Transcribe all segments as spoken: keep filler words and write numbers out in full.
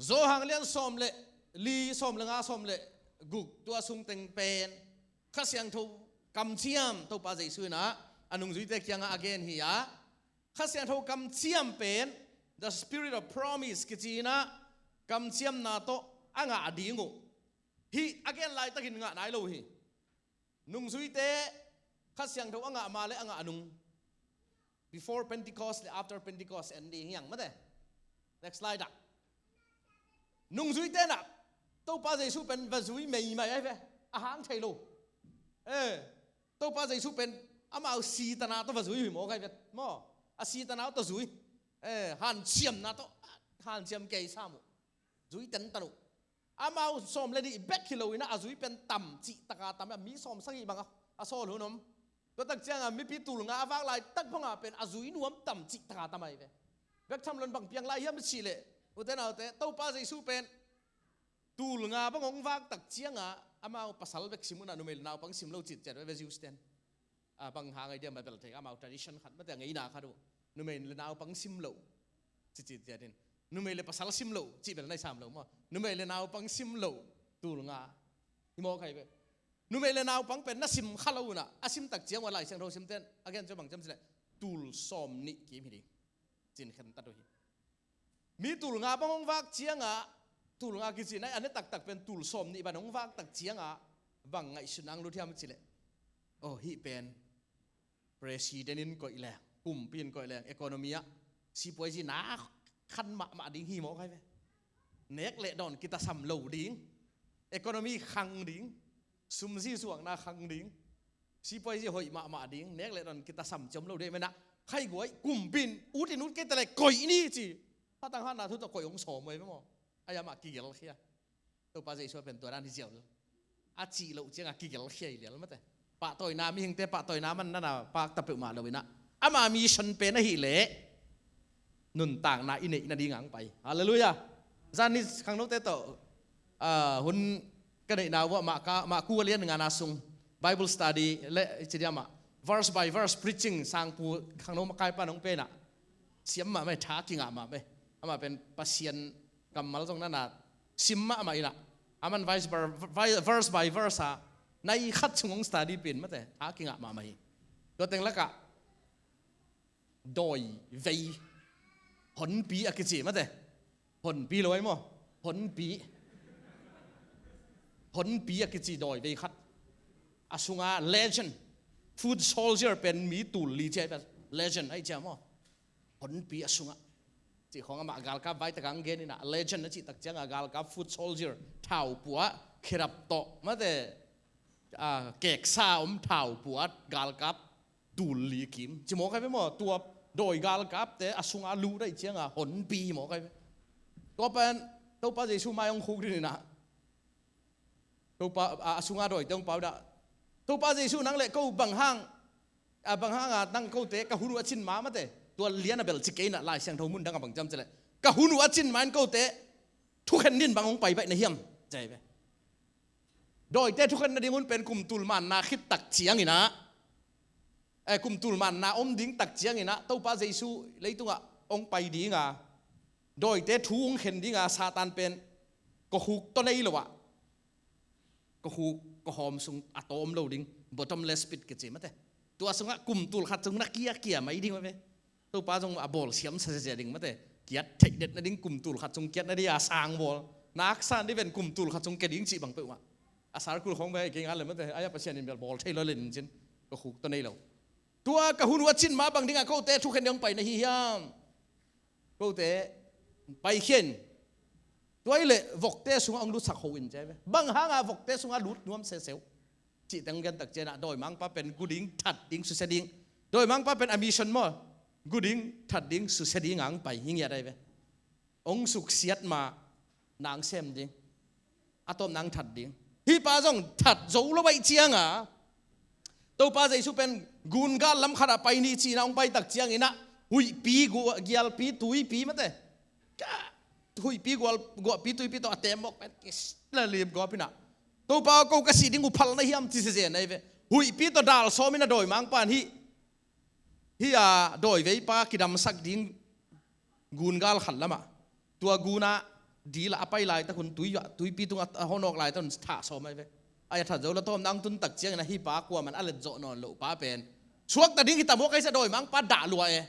Johan lian sawm le li, sawm le nga, sawm le guk, tua sung teng pen Kha Siangtho kamciam Topa Jesu in ah a nungzuite kiangah a gen hi a, Kha Siangtho kamciam pen, the Spirit of Promise kici in ah, kamciamna tawh a ngah ding uh. Hih a gen laitakin ngah nai lo hi. Nungzuite Kha Siangtho a ngah ma le a ngah nung, before Pentecost le after Pentecost en ding hiang mate. Next slide ah. Nungzuite in ah Topa Jesu pen va zui meimai ai ve. A hang thei lo. Eh, Topa Jesu pen amau sitana tawh va zui hi mawk ai ve. Maw, a sitana tawh zui. Eh, hanciamna tawh, hanciam kei sam uh. Zui tentan uh. Amau sawm le nih bek hi lo in ah a zui pen tam cih taka tam a, mi sawm sagih bang a, a sawl hun om. Tua tak ciangah mipi tul nga a vak laitak bangah pen a zui nuam tam cih taka tam ai ve. Bek tham lo in bang piang lai hiam cih leh, ute naute, Topa Jesu pen tul nga bang hong vak tak ciangah amau pasal bek sim un ah numei le naupang sim lo cih ciat ve, Jews ten. A, bang hang ai diam a bel thei, amau tradition khat mate, a ngeina khat uh. Numei le naupang sim lo ci, ci ciat in. Numei le pasal sim lo cih bel nai sam lo maw. Numei le naupang sim lo tul nga hi mawk ai ve. Numei le naupang pen na sim kha lo un ah, a sim tak ciang uh a Lai Siangtho simten a gen ciang bang ciam cih leh, tul sawm nih kim hi ding ci-in khentat uh hi. Mi tul nga bang hong vak ciangah, tul nga kici nai a ne taktak pen tul sawm nih bang hong vak tak ciangah bang ngaihsutna hong lut hiam cih leh, oh, hih pen president in koih leng, kumpi in koih leng, economy ah sipuazi na khan mahmah ding hi mawk ai ve. Nek le dawn kitasam lo ding, economy khang ding, sumzi suakna khang ding, sipuazi hoih mahmah ding, nek le dawn kitasam ciam lo ding, mena khaiguai kumpi in ut in ut kei ta le koih ni ci. Hatang hatna thu tawh koih hong sawm uh ai ve maw. Ai amah kigelkhia. Topa Jesu a pen tua dan hi ziau lel. A cih loh ciangah kigelkhia hi lial mate. Pahtawina, mihingte pahtawina man nana pakta peuhmah lo in ah, ama mission pen ahih leh nuntakna i neih nading ang pai. Halleluiah. Zan ni khangnote tawh, ah, hun ka neihna uh ah Marka, Marku a lian ngana sung Bible study le i ci diam ah, verse by verse preaching sangpu khangno makaipa nong pen ah, siam mahmah e, tha kingah mahmah e. Amah pen Pasian kammal zong nana sim mahmah in ah, aman verse by, verse by verse ah nai khat sung hong study pen mate, tha kingah mahmah hi. Tua teng lakah dawi vei, honpi a kici mate. Honpi lo ai maw? Honpi. Honpi a kici dawi vei khat. A sunga legend, foot soldier pen mi tul li ci ai pen legend ai cia maw? Honpi a sungah. Cih khawng amah galkap vai takah ang gen in ah, legend a cih tak ciangah galkap foot soldier, thau pua, khedap tawh mate, ah, keksa om thau pua galkap tul li kim ci mawk ai ve maw. Tua dawi galkapte a sunga lut ai ciangah honpi hi mawk ai ve. Tua pen Topa Jesu mai hong khuk ding in ah, Topa, a, a sunga dawite hong pau dah. Topa Jesu, nang le ko bang hang, a, bang hanga nang kote ka hun uh a cin ma mate. Tua lian a bel ci kei in ah, Lai Siangtho mun dang a bang ciam ci leh, ka hun uh a cin ma in kote thukhen din bang hong pai baih na hiam? Ci ai ve. Dawite thukhen nading hun pen kum tul manna khit tak ciang in ah, eh, kum tul manna om ding tak ciang in ah Topa Jesu leitungah hong pai ding a, dawite thu hong khen ding a, Satan pen kokhuk tawh nei lo ah, kokhuk, kohawm sung a tawm lo ding, bottomless pit kici mate. Tua sungah kum tul khat sung na kiakia mai ding mah ve. Topa zong a bawl siam sa zia ding mate. Kiat theih det nading, kum tul khat sung kiat nading a sang bawl. Naksan dih ven kum tul khat sung kia ding cih bang peuhmah. A circle khawng ve kei ngal le mate. Ai a Pasian in bel bawl thei lo le nin cin. Kokhuk tawh nei lo. Tua ka hun uh a cin ma bang dingah kote thukhen ding hong pai na hi hiam? Kote paikhia in. Tua hi leh vokte sungah hong lutsak ho in ci ai ve. Bang hanga vokte sungah lut nuam seseu? Cih teng gen tak ciangah dawimangpa pen gu ding, that ding, susia ding. Dawimangpa pen a mission maw, gu ding, that ding, susia ding ang pai hi ngiat ai ve. Hong suksiat ma nang sem ding. A tawp nang that ding. Hih pa zong that zo lo baih cianga Topa Jesu pen gungal lam khatah pai ni cihna hong pai tak ciangin ah huihpi, gua-, gialpi, tuipi mate. Ka, huihpi, gual-, guahpi, tuipi tawh a tem mawk pen kis la lim guap in ah, Topa aw, ko ka sih ding uh phal na hiam ci zezen ai ve. Huihpi tawh dal sawm in ah dawimangpa in hih, hih a dawiveipa kidamsak ding gungal khat lamah, tua gunah dil a pai laitak hun tui, tuipi tungah a hon awk laitak hun thah sawm ahi ve. Ai a that zo la tawm nang tun tak ciangin a hi pa kuaman a let zawh nawn loh pa pen suakta ding hi ta maw, kaisa dawimangpa dah lua e.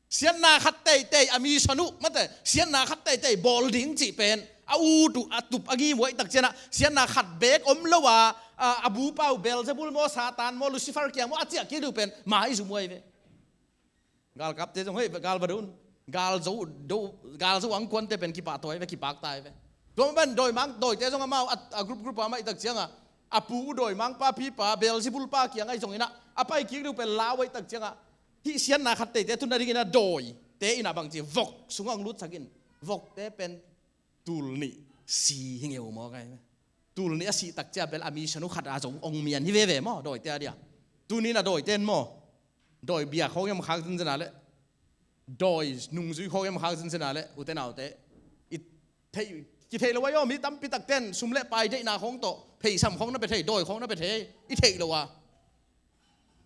Siatna khat teitei a mission uh mate, siatna khat teitei bawl ding cih pen a ut uh a tup a ngim uh ahih tak ciangah siatna khat beek om lo a, a, a bupa uh Beelzebul maw, Satan maw, Lucifer kiang maw a ciah kik ding uh pen mai zum uh ahi ve. Galkapte zong hei gal va do un. Gal zo do, gal zo angkuante pen kipahtawi ve, kipakta ve. Tua man dawimang dawite zong amau a, a group group a mah ahih tak ciangah a pu uh dawimangpa pipa Beelzebul pa kiang ahi zongin ah a pai kik ding uh pen lau ahih tak ciangah hih siatna khat teitei tun nadingin a dawite in a bangci vok sungah hong lutsak in, vokte pen tul nih si hi ngeu maw kai. Tul nih a sih tak ciang bel a mission uh khat a zong ong mian hi veve maw dawite a dia. Tuni in a dawite in maw dawi bia khawng hiam khak zinzina le dawi nungzui khawng hiam khak zinzina le ute naute i theih, kitheih lo a hi aw, mi tampi takten sum le pai deihna khawng tawh pheisam khawng na pia thei, dawi khawng na pia thei, i theih lo a.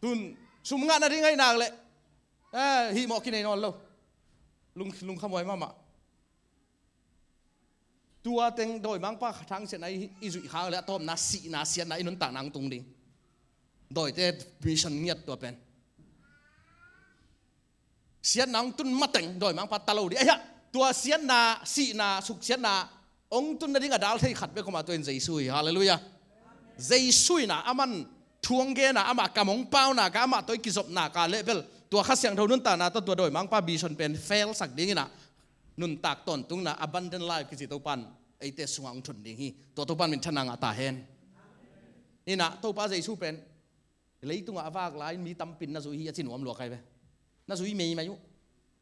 Tun sum ngah nading ahih nak le eh, hih mawh kinei nawn lo. Lung, lungkhamhuai mahmah. Tua teng dawimangpa thangsiatna i, i zuih khak le a tawpna sihna siatna i nuntakna hong tung ding. Dawite mission ngiat tua pen. Siatna hong tun mateng dawimangpa ta lo ding. Aihah, tua siatna sihna suksiatna hong tun nading a dal thei khat bek om a, tua in Jesu hi. Halleluiah. Jesu in a, aman thu hong gen a, amah kam hong pauna ka, amah tawh i kizopna ka leh bel tua Kha Siangtho nuntakna tawh tua dawimangpa mission pen fail sak dingin a, nuntak tawntungna abundant life kici Topan eite sungah hong thun ding hi. Tua Topan minthanna ngah ta hen. In a Topa Jesu pen leitungah a vak lai-in mi tampin na zui hi a ci nuam lua kai ve. Na zui meimai uh.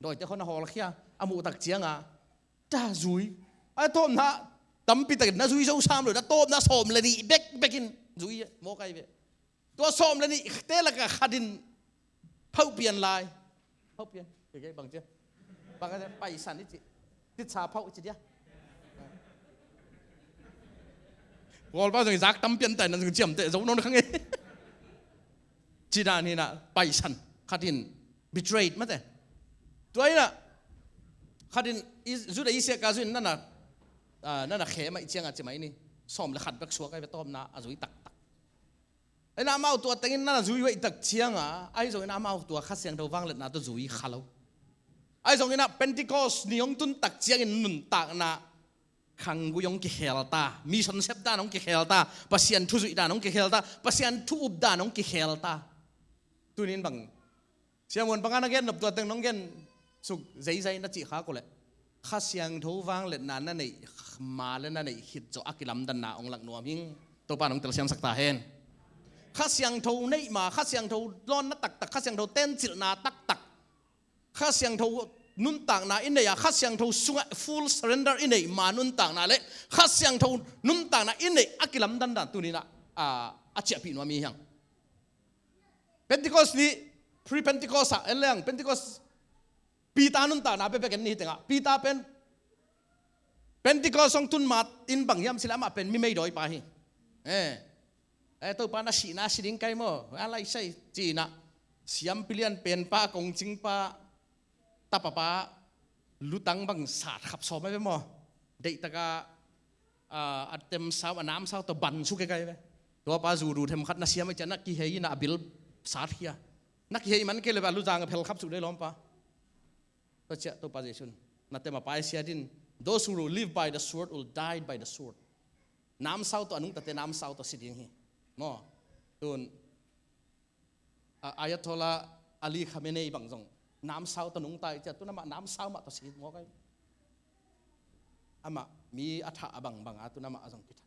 Dawite khawng na hawlkhia a muh tak cianga ta zui. A tawpna tampi takin na zui zo sam lo, na tawpna sawm le nih bekbekin zui maw kai ve. Tua sawm le nihte lakah khat in phoh pian lai. Phoh pian. Kei kei bang cia. Bang cia paisan i ci. Titsa phoh i ci dia. Kawlpa zong i zak tam pian tai na zong ciamteh zo nawn kha ngei. Ci dan hi na paisan. Khat in betrayed mate. Tua hi na khat in Judah i siaka zui in nana, ah, nana khe mah i cianga ci mah i ni. Sawm le khat bek suak ai ve tawpna a zui taktak. Ahi na amau tua tengin na zui uh ahih tak cianga, ahi zongin amau tua Kha Siangtho vangliatna tawh zui kha lo. Ahi zongin a Pentecost ni hong tun tak ciangin nuntakna khanggui hong kikhel ta, mission sep dan hong kikhel ta, Pasian thu zuih dan hong kikhel ta, Pasian thu up dan hong kikhel ta. Tunin bang Siamuan banga na gen nop tua teng nong gen suk zeizai na cih khak uh leh Kha Siangtho vangliatna na neih ma le na neih khit zawh a kilamdanna hong lak nuam hing. Topa nong telsiamsak ta hen. Kha Siangtho neih ma, Kha Siangtho lawnna taktak, Kha Siangtho tencilhna taktak, Kha Siangtho nuntakna i neih a, Kha Siangtho sungah full surrender i neih ma nuntakna le Kha Siangtho nuntakna i neih a kilamdandan tuninah a, a ciahpih nuam hi hiang. Pentecost ni, pre-Pentecost ah en leng Pentecost Peter nuntakna bekbek en ni tengah Peter pen Pentecost hong tun ma in bang hiam sila amah pen mi meidawi pa hi. Eh, eh, Topa na sihna si ding kai maw a laisai cinah siampi lian pen pa kongcing pa tapa pa lutang bang sat khap sawm ai ve maw? Deihtaka a, a temsau a namsau tawh ban suk e kai ve. Tuapa zudu themkhat na siam ai ciah na kihei inah a bil sat khia. Na kihei man kei le a luzang a phel khap suk dei lawmpa. Tua ciah Topa Jesu'n na tem a paisiat in, those who live by the sword will die by the sword. Namsau tawh a nungtate namsau tawh si ding hi. Maw? Tun a, Ayatollah Ali Khamenei bang zong namsau tawh nungta i ciah tun amah namsau mah tawh si mawk ai. Amah mi a thah a bangbang a tun amah a zong kithat.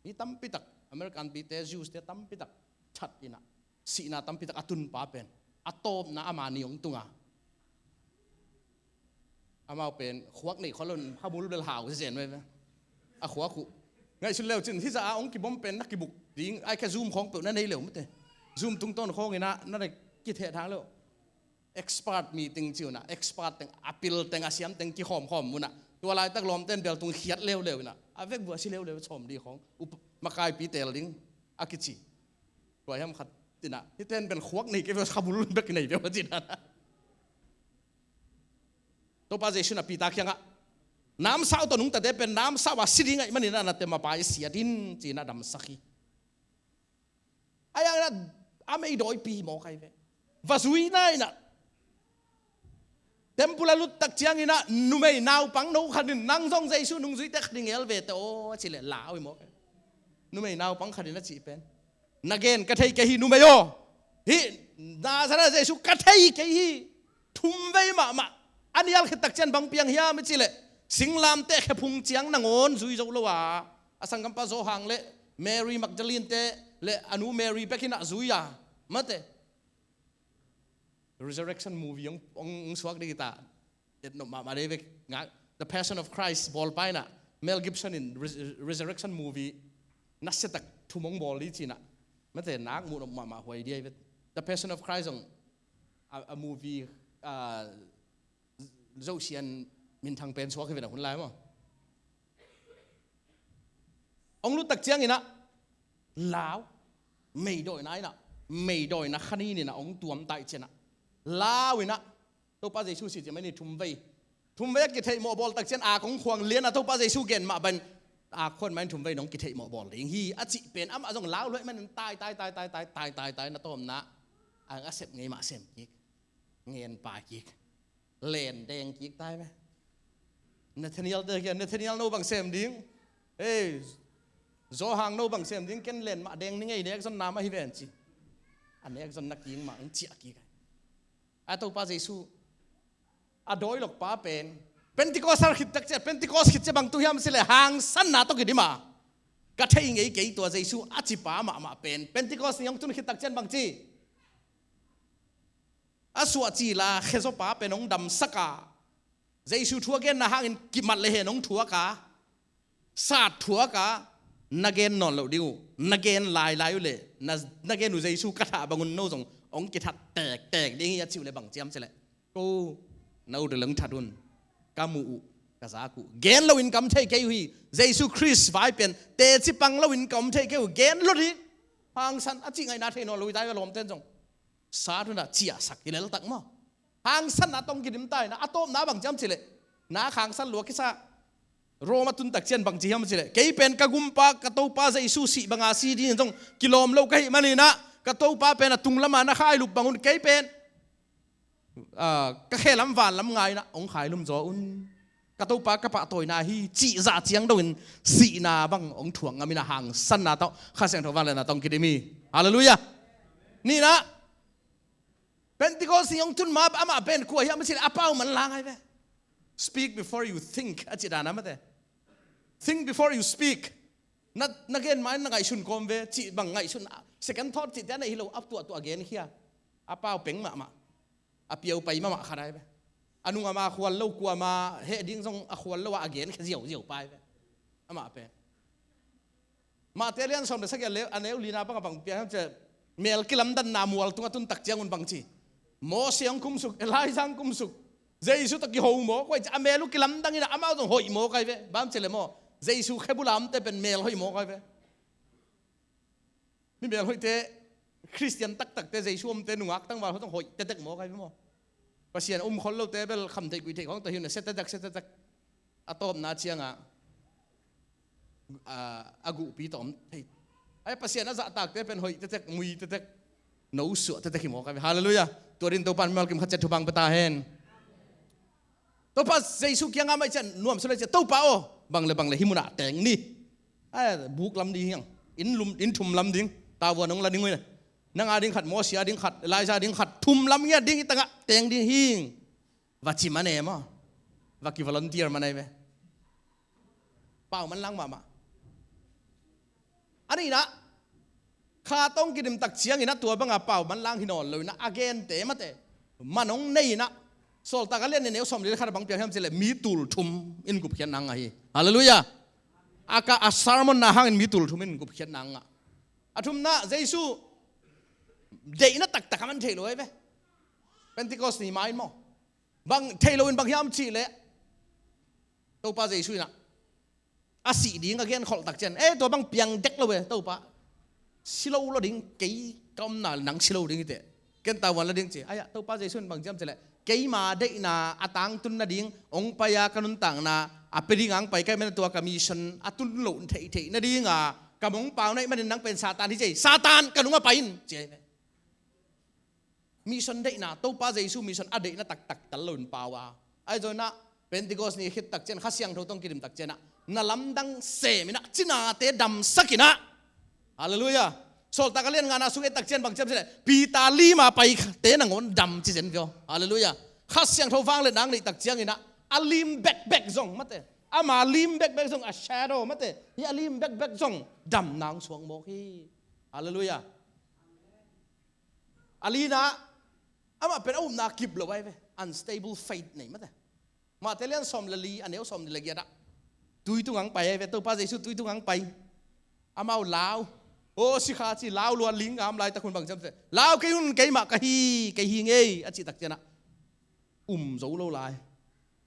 Mi tampitak American pite, Jews te tampitak that inah sihna tampitak a tunpa pen a tawpna ama ni hong tunga. Amau pen khuak nei khol un habul bel hau zen ve ve. A khuak uh ngaihsun leu cin hizah a hong kibom pen na kibuk ding ai khe Zoom khawng peuh na nei leu mate. Zoom tungtawn khawng inah na na kitheh thang leu. Expert meeting ci unah expert teng a pil teng a siam teng kikhawmkhawm unah tua laitak lawmten bel tung khiat leuleu inah a vekvua si leuleu chawm di khawng up makaipi tel ding a kici. Tua hiam khat tinah hiten pen khuak nei kei ve khabul bek nei ve cinah Topa Jesu na Peter kiangah Namsau tawh nungtate pen namsau a si ding ahih manin ah, na tema pa i siat in, ci-in a damsak hi. Ahi hangin ah a meidawipi hi mawk ahi ve. Va zuina in ah, temple a lut tak ciangin ah numei naupang no khat in, "Nang zong Jesu nungzuite khat hi ngel ve teh aw," a cih leh lau hi mawk ahi. Numei naupang khat in a cih pen, "Na gen ka thei kei hi, numei aw. Hih Nazareth Jesu ka thei kei hi." Thumvei mahmah. A nial khit tak ciang bang piang hiam i cih leh, singlamteh khephung ciang nangawn zui zo lo a, a sanggampa Johan le Mary Magdalene te le a nu Mary bek in ah zui a, mate. Resurrection movie hong, hong, hong suak ding hi ta. Et nop mahmah dei vek. Ngak, The Passion of Christ bawlpa in ah, Mel Gibson in Res-, Resurrection movie nasia tak thum hong bawl ding ci-in ah, mate, nak muh nop mahmah huai ding hi vet. The Passion of Christ hong, a, a movie, a, Zosian minthang pen suak hi ven a, hun lai maw. Hong lut tak ciangin ah lau, meidawina in ah, meidawina khanin in ah hong tuam ta i cian ah, lau in ah, Topa Jesu si ciang mah in thumvei. Thumvei a kitheihmawh bawl tak ciang, a kong khuang lian a Topa Jesu gen mah bang, a khuan mah in thumvei nong kitheihmawh bawl ding hi, a cih pen amah zong lau luai manin tai, tai, tai, na tawmna, ang a sep ngei mah sem kik, ngen pai kik, len deng kik tai ve. Nathaniel te kia, "Nathaniel, no bang sem ding? Ei, Johan, no bang sem ding? Ken len mah deng ning ei, nek zon na mah hi ven," ci. A nek zon na king mah in ciah kik. A Topa Jesu a dawi lokpa pen, Pentecost har khit tak ciang, Pentecost khit ciang bang tung hiam cih leh hangsanna tawh kidim a, "Ka thei ngei kei tua Jesu," a cipa mahmah pen, Pentecost ni hong tun khit tak ciang bang ci? A suah cil a khezopa pen hong damsak a, Jesu thu a genna hangin kimat le hen hong thuak a, sat thuak a, "Na gen nawn loh ding uh, na gen lailai uh leh, na, na gen uh Jesu ka thah bang un no zong hong kithat tektek ding hi," a cih uh leh bang ci hiam cih leh, "Ko, na ut uh leh hong that un, ka muh uh, ka zak uh, gen loin ka om thei kei uh hi, Jesu Khrist vai pen teci pang loin ka om thei kei uh, gen lo ding, hangsan," a cih ngaihna thei nawn lo hi ta hi ve, lawmten zong. Sat un a ciahsak hi lel tak maw. Hangsanna tawh kidim ta in a, a tawpna bang ci hiam cih leh, nak hangsan lua kisa. Rome a tun tak ciang bang ci hiam cih leh, "Kei pen ka gumpa, ka Topa Jesu sih banga si dingin zong kilawm lo ka hih manin ah, ka Topa pen a tunglam a na khailup bang un kei pen, ah, ka khelam vanlam ngai in ah hong khailum zaw un. Ka Topa ka pahtawina hi," cih zah ciang dongin sihna bang hong thuak ngam in a, hangsanna tawh Kha Siangtho vangliatna tawh kidim hi. Halleluiah. Nihna, Pentecost ni hong tun ma amah pen kua hiam a cih leh, a pau manlang ahi ve. "Speak before you think," a cih dan a, mate. "Think before you speak." Na, na gen ma in na ngaihsun kawm ve, cih bang ngaihsun, second thought cihte a neih hi lo, a tuahtuah genkhia. A pau peng mahmah. A piaupai mahmah khat ahi ve. A nung ama khual lo, kuama heh ding zong a khual lo a, a genkhia ziauziau pa ahi ve. Amah pen. Matthai lian sawm le sagih a neu lina bang a bang piang hiam cih leh, mel kilamdanna mual tung a tun tak ciang un bang ci? Moses hong kumsuk, Elijah hong kumsuk, Jesu tawh kiho mawk uh hi ci. A mel uh kilamdang in a, amau zong hoih mawk ahi ve. Bang hiam cih leh maw, Jesu khe bul a omte pen mel hoih mawk ahi ve. Mi mel hoihte, Khristian taktakte, Jesu omte, nungak tangval ho zong hoih tektek mawk ahi ve maw. Pasian um khol lote bel kham theih kuih theih khawng tawh hi un a, sia tektek, sia tektek. A tawpna ciangah, a, a guhpi tawh om thei. Ai, Pasian a zahtakte pen hoih tektek, mui tektek, nosuah tektek hi mawk ahi ve. Halleluiah. Tua dingin Topa'n mimal kim khat ciat thupha hong pia ta hen. Topa Jesu kiangah mah i cian nuam suak le cian, "Topa aw, bang le bang le hih munah teng ni. Ai, buk lam ding hi hang. Inn lum, inn thum lam ding. Tavuan hong la ding uh hi. Nang a ding khat, Moses a ding khat, Elijah a ding khat, thum lam ngiat ding, hih tangah teng ding hi," va ci man e maw. Va ki volunteer man ahi ve. Pau manlang mahmah. A nihna, Kha tawh kidim tak ciangin a tua banga pau manlang hi nawn lo in a, a gente mate man hong nei in a, Sawltak a lian nih neu sawmli le khat a bang piang hiam cih leh, mi tul thum in gupkhiatna ngah hi. Halleluiah. A ka, a sermon na hangin mi tul thum in gupkhiatna ngah. A thumna, Jesu deihna taktak a man thei lo ahi ve. Pentecost ni ma in maw. Bang thei lo in bang hiam cih leh, Topa Jesu in a, a sih ding a genkholh tak ciang, "Eh, tua bang piang dek lo e, Topa. Si lo lo ding, kei ka omna nang si lo ding hi teh. Ken tavuan la ding," ci. Ai-ah, Topa Jesu in bang ci hiam cih leh, "Keima deihna a tangtun nading hong pai a, ka nuntakna a pia ding ang pai ka hih manin tua ka mission a tun loh theihtheih nadinga ka mong pau na hih manin nang pen Satan hi ci ei. Satan, ka nungah pai in, ci ei ve. Mission deihna, Topa Jesu mission a deihna taktak tel loin pau a. Ahi zongin ah Pentecost ni khit tak ciang, Kha Siangtho tawh kidim tak ciang ah, na lamdang sem in ah, cinate damsak in ah. Halleluiah. Sawltak a lian ngana sung et tak ciang bang ci hiam cih leh, Peter lim a paite nangawn dam ci zen via. Halleluiah. Kha Siangtho vangliatna a neih tak ciangin ah, a lim bekbek zong, mate, ama lim bekbek zong, a shadow, mate, hih a lim bekbek zong damna hong suak mawk hi. Halleluiah. A lina, amah pen a upna kip lo ahi ve. Unstable faith nei, mate. Matthai lian sawm le li, a neu sawmnih le giat ah, tui tungah hong pai ahi ve. Topa Jesu tui tungah hong pai. Amau lau. Aw, sikha, ci, lau lua ling a om laitak hun bang ci hiam cih leh, lau kei un, keimah ka hi, kei hi ing ei, a cih tak ciang ah, um zo lo lai.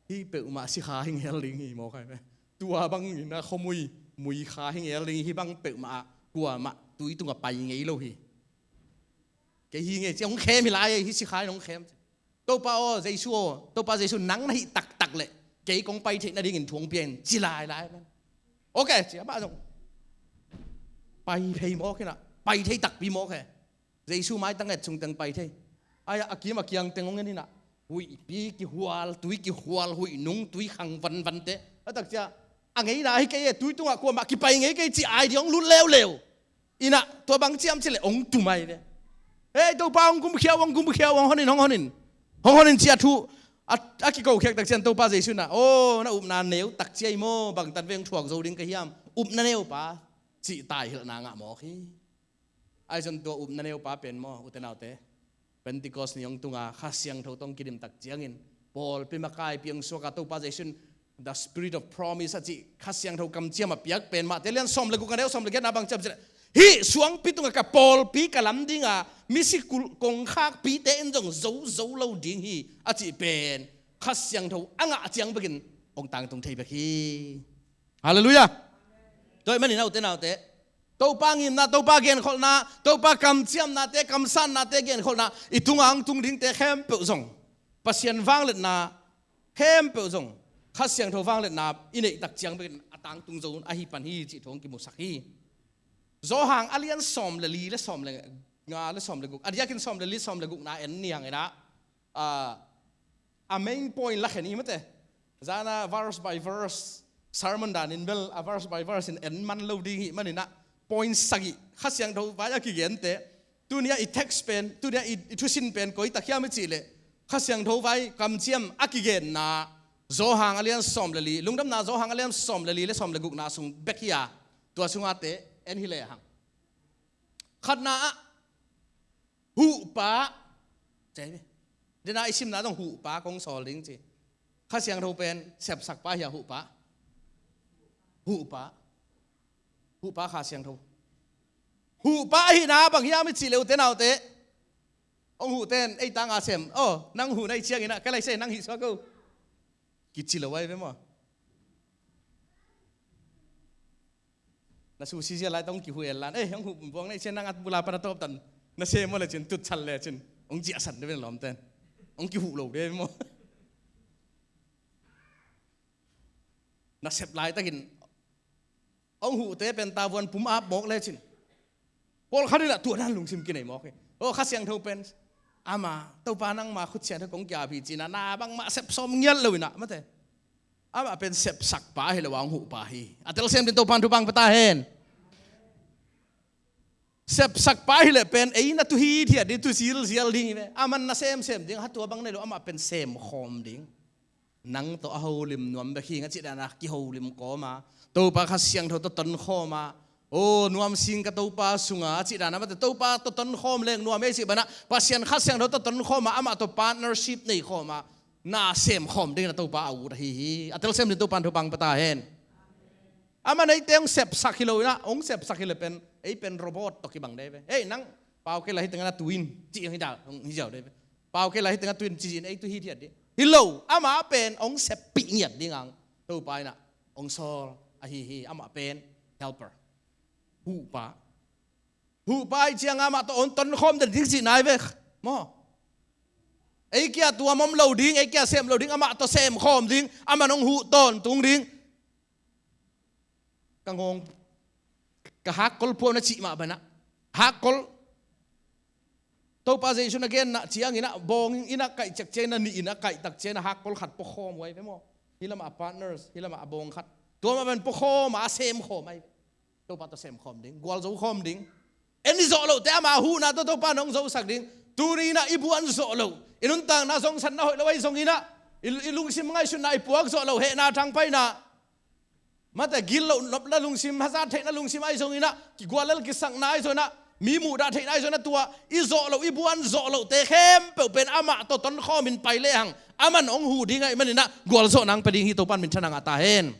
Hih peuhmah sikha hi ngel ding hi mawk ahi ve. Tua bangin a khuamui, mui kha hi ngel ding hi, bang peuhmah ah kuamah tui tungah pai ngei lo hi. Kei hi ing ei, ci, hong khem hi lai, hih sikha in hong khem. Topa aw, Jesu aw, Topa Jesu, nang na hih taktak leh kei kong pai theih nadingin thu hong pia in, ci lailai pen. Ok, ci, amah zong pai phei mawk in ah, pai thei takpi mawk hi. Jesu maitang et sung teng pai thei. Ai, a kim a kiang teng hong en in ah, huihpi kihual, tui kihual, huih nung, tui khang vanvante. A tak ciang, a ngeina hi kei e, tui tungah kuamah kipai ngei kei, ci, ai ding hong lut leuleu. In ah, tua bang ci hiam cih leh hong tum ahi ve. Hei, Topa, hong kumkhia uh, hong kumkhia uh, hong hon in, hong hon in. Hong hon in, ci a thu a, a kikokhiat tak ciang Topa Jesu in ah, aw, na upna neu tak ci ei maw, bangtan vei hong thuak zo ding ka hiam? Upna neu pa, cih taihilhna ngah mawk hi. Ahi zongin tua upna neu pa pen maw, ute naute, Pentecost ni hong tunga Kha Siangtho tawh hong kidim tak ciangin, pawlpi makaipi hong suak a, Topa Jesu in the Spirit of promise a cih Kha Siangtho kamciam a piak pen, Matthai lian sawm le guk, a neu sawm le giat na bang ci hiam cih leh, hih suangpi tungah ka pawlpi ka lam ding a, misi kul kongkhakpite in zong zo zo lo ding hi, a cih pen Kha Siangtho a ngah ciang bekin hong tangtung thei bek hi. Halleluiah. Tua ahih manin ah, ute naute, Topa ngimna, Topa genkholhna, Topa kamciamnate, kamsannate genkholhna i tungah hong tung dingte khempeuh zong, Pasian vangliatna khempeuh zong, Kha Siangtho vangliatna i neih tak ciang bekin a tangtung zo ahi pan hi cih thu hong kimusak hi. Johan a lian sawm le li le sawm le nga le sawm le guk, a diakin sawm le li, sawm le gukna en ni hang in ah, a, a main point la khen hi, mate. Zan a verse by verse sermon danin bel a verse by verse in en man lo ding hi manin ah, point sagih, Kha Siangtho vai a kigente. Tuni a i text pen, tuni a i, i thusin pen koi tak hiam i cih leh, Kha Siangtho vai kamciam a kigenna, Johan a lian sawm le li, Lungdamna Johan a lian sawm le li le sawm le gukna sung bek hi a, tua sunga te en hi lehang. Khatna ah, huhpa. Cei ve. Dena i simna zong huhpa kong sawl ding ci. Kha Siangtho pen sepsakpa hi a, huhpa. Huhpa. Huhpa Kha Siangtho. Huhpa ahihna bang hiam i cih leh, ute naute, hong huhte in ei tanga sem. Aw, nang huhna i ciangin ah, ka lai se nang hih suak o. Kici lo ahi ve maw. Na susi zia lai tawh hong kihuh el lan. Eh, hong huh buang na i cian nang at bula pana tawp tan. Na sem maw le cin, tutchal le cin. Hong ciahsan de ben lawmten. Hong kihuh lo de maw. Na sep laitakin hong huhte pen tavuan pum ap mawk le cin. Pawlkhat in ah tua dan lungsim kinei mawk hi. Aw, Kha Siangtho pen, ama, Topa nangma khut siangtho kong kiap hi cin ah, na bangmah sep sawm ngiat lo in ah, mate. Amah pen sepsakpa hi lo a, hong huhpa hi. A telsiam din Topan thupha pia ta hen. Sepsakpa hi leh pen ei na tu hithiat ding, tu zilzial ding hi ve. Aman na semsem ding, ha tua bang nei lo, amah pen semkhawm ding. Nang tawh a holim nuam bek hi ing a cih dan a kiholim kawm a, Topa Kha Siangtho tawh tonkhawm a, aw, nuam sing ka Topa sunga a cih dan a, mate, Topa tawh tonkhawm leng nuam ei cih banah Pasian Kha Siangtho tawh tonkhawm a, amah tawh partnership neikhawm a, na semkhawm dingin a Topa a ut ahi hi. A telsiam din Topan thupha pia ta hen. Amah in eite hong sepsak hi lo in ah, hong sepsak hi leh pen ei pen robot tawh kibang dei ve. Hei, nang pau kei la, hih tengah na tu in, cih hong hi dah, hong hi ziau dei ve. Pau kei la, hih tengah tu in, ci-in ei tu hithiat ding hi lo. Amah pen hong seppih ngiat ding ang Topa in ah hong sawl ahi hi. Amah pen helper, huhpa. Huhpa i ciang amah tawh hong tonkhawm den ding cihna hi ve maw. Ei kia tuam om lo ding, ei kia sem lo ding, amah tawh sem khawm ding, aman hong huh tawntung ding. Ka ngawng, ka hakkol phuah na cih mah banah. Hakkol. Topa Jesu na genna ciangin ah bawng in a kaih ciak ciangin a nih in a kaih tak ciangin a hakkol khat pua khawm uh ahi ve maw. Hih lamah a partners, hih lamah a bawng khat. Tua mah ban pua khawm a sem khawm ahi ve. Topa tawh sem khawm ding, gualzo khawm ding. En i zawh lohte ama huhna tawh Topa nong zosak ding. Tuni in ah i buan zawh loh, i nuntakna zongsanna hoih lo ahi zongin ah, i, i lungsim ngaihsutna i puak zawh loh, hehna thangpaihna, mate gil loh nopna lungsim, hazat theihna lungsim ahi zongin ah, kiguallel kisakna ahi zongin ah, mi muhdah theihna ahi zongin ah, tua i zawh loh, i buan zawh lohte khempeuh pen amah tawh tonkhawm in pai lehang, aman hong huh ding ahih manin ah gualzawhna hong pia ding hi. Topa in minthanna ngah ta hen.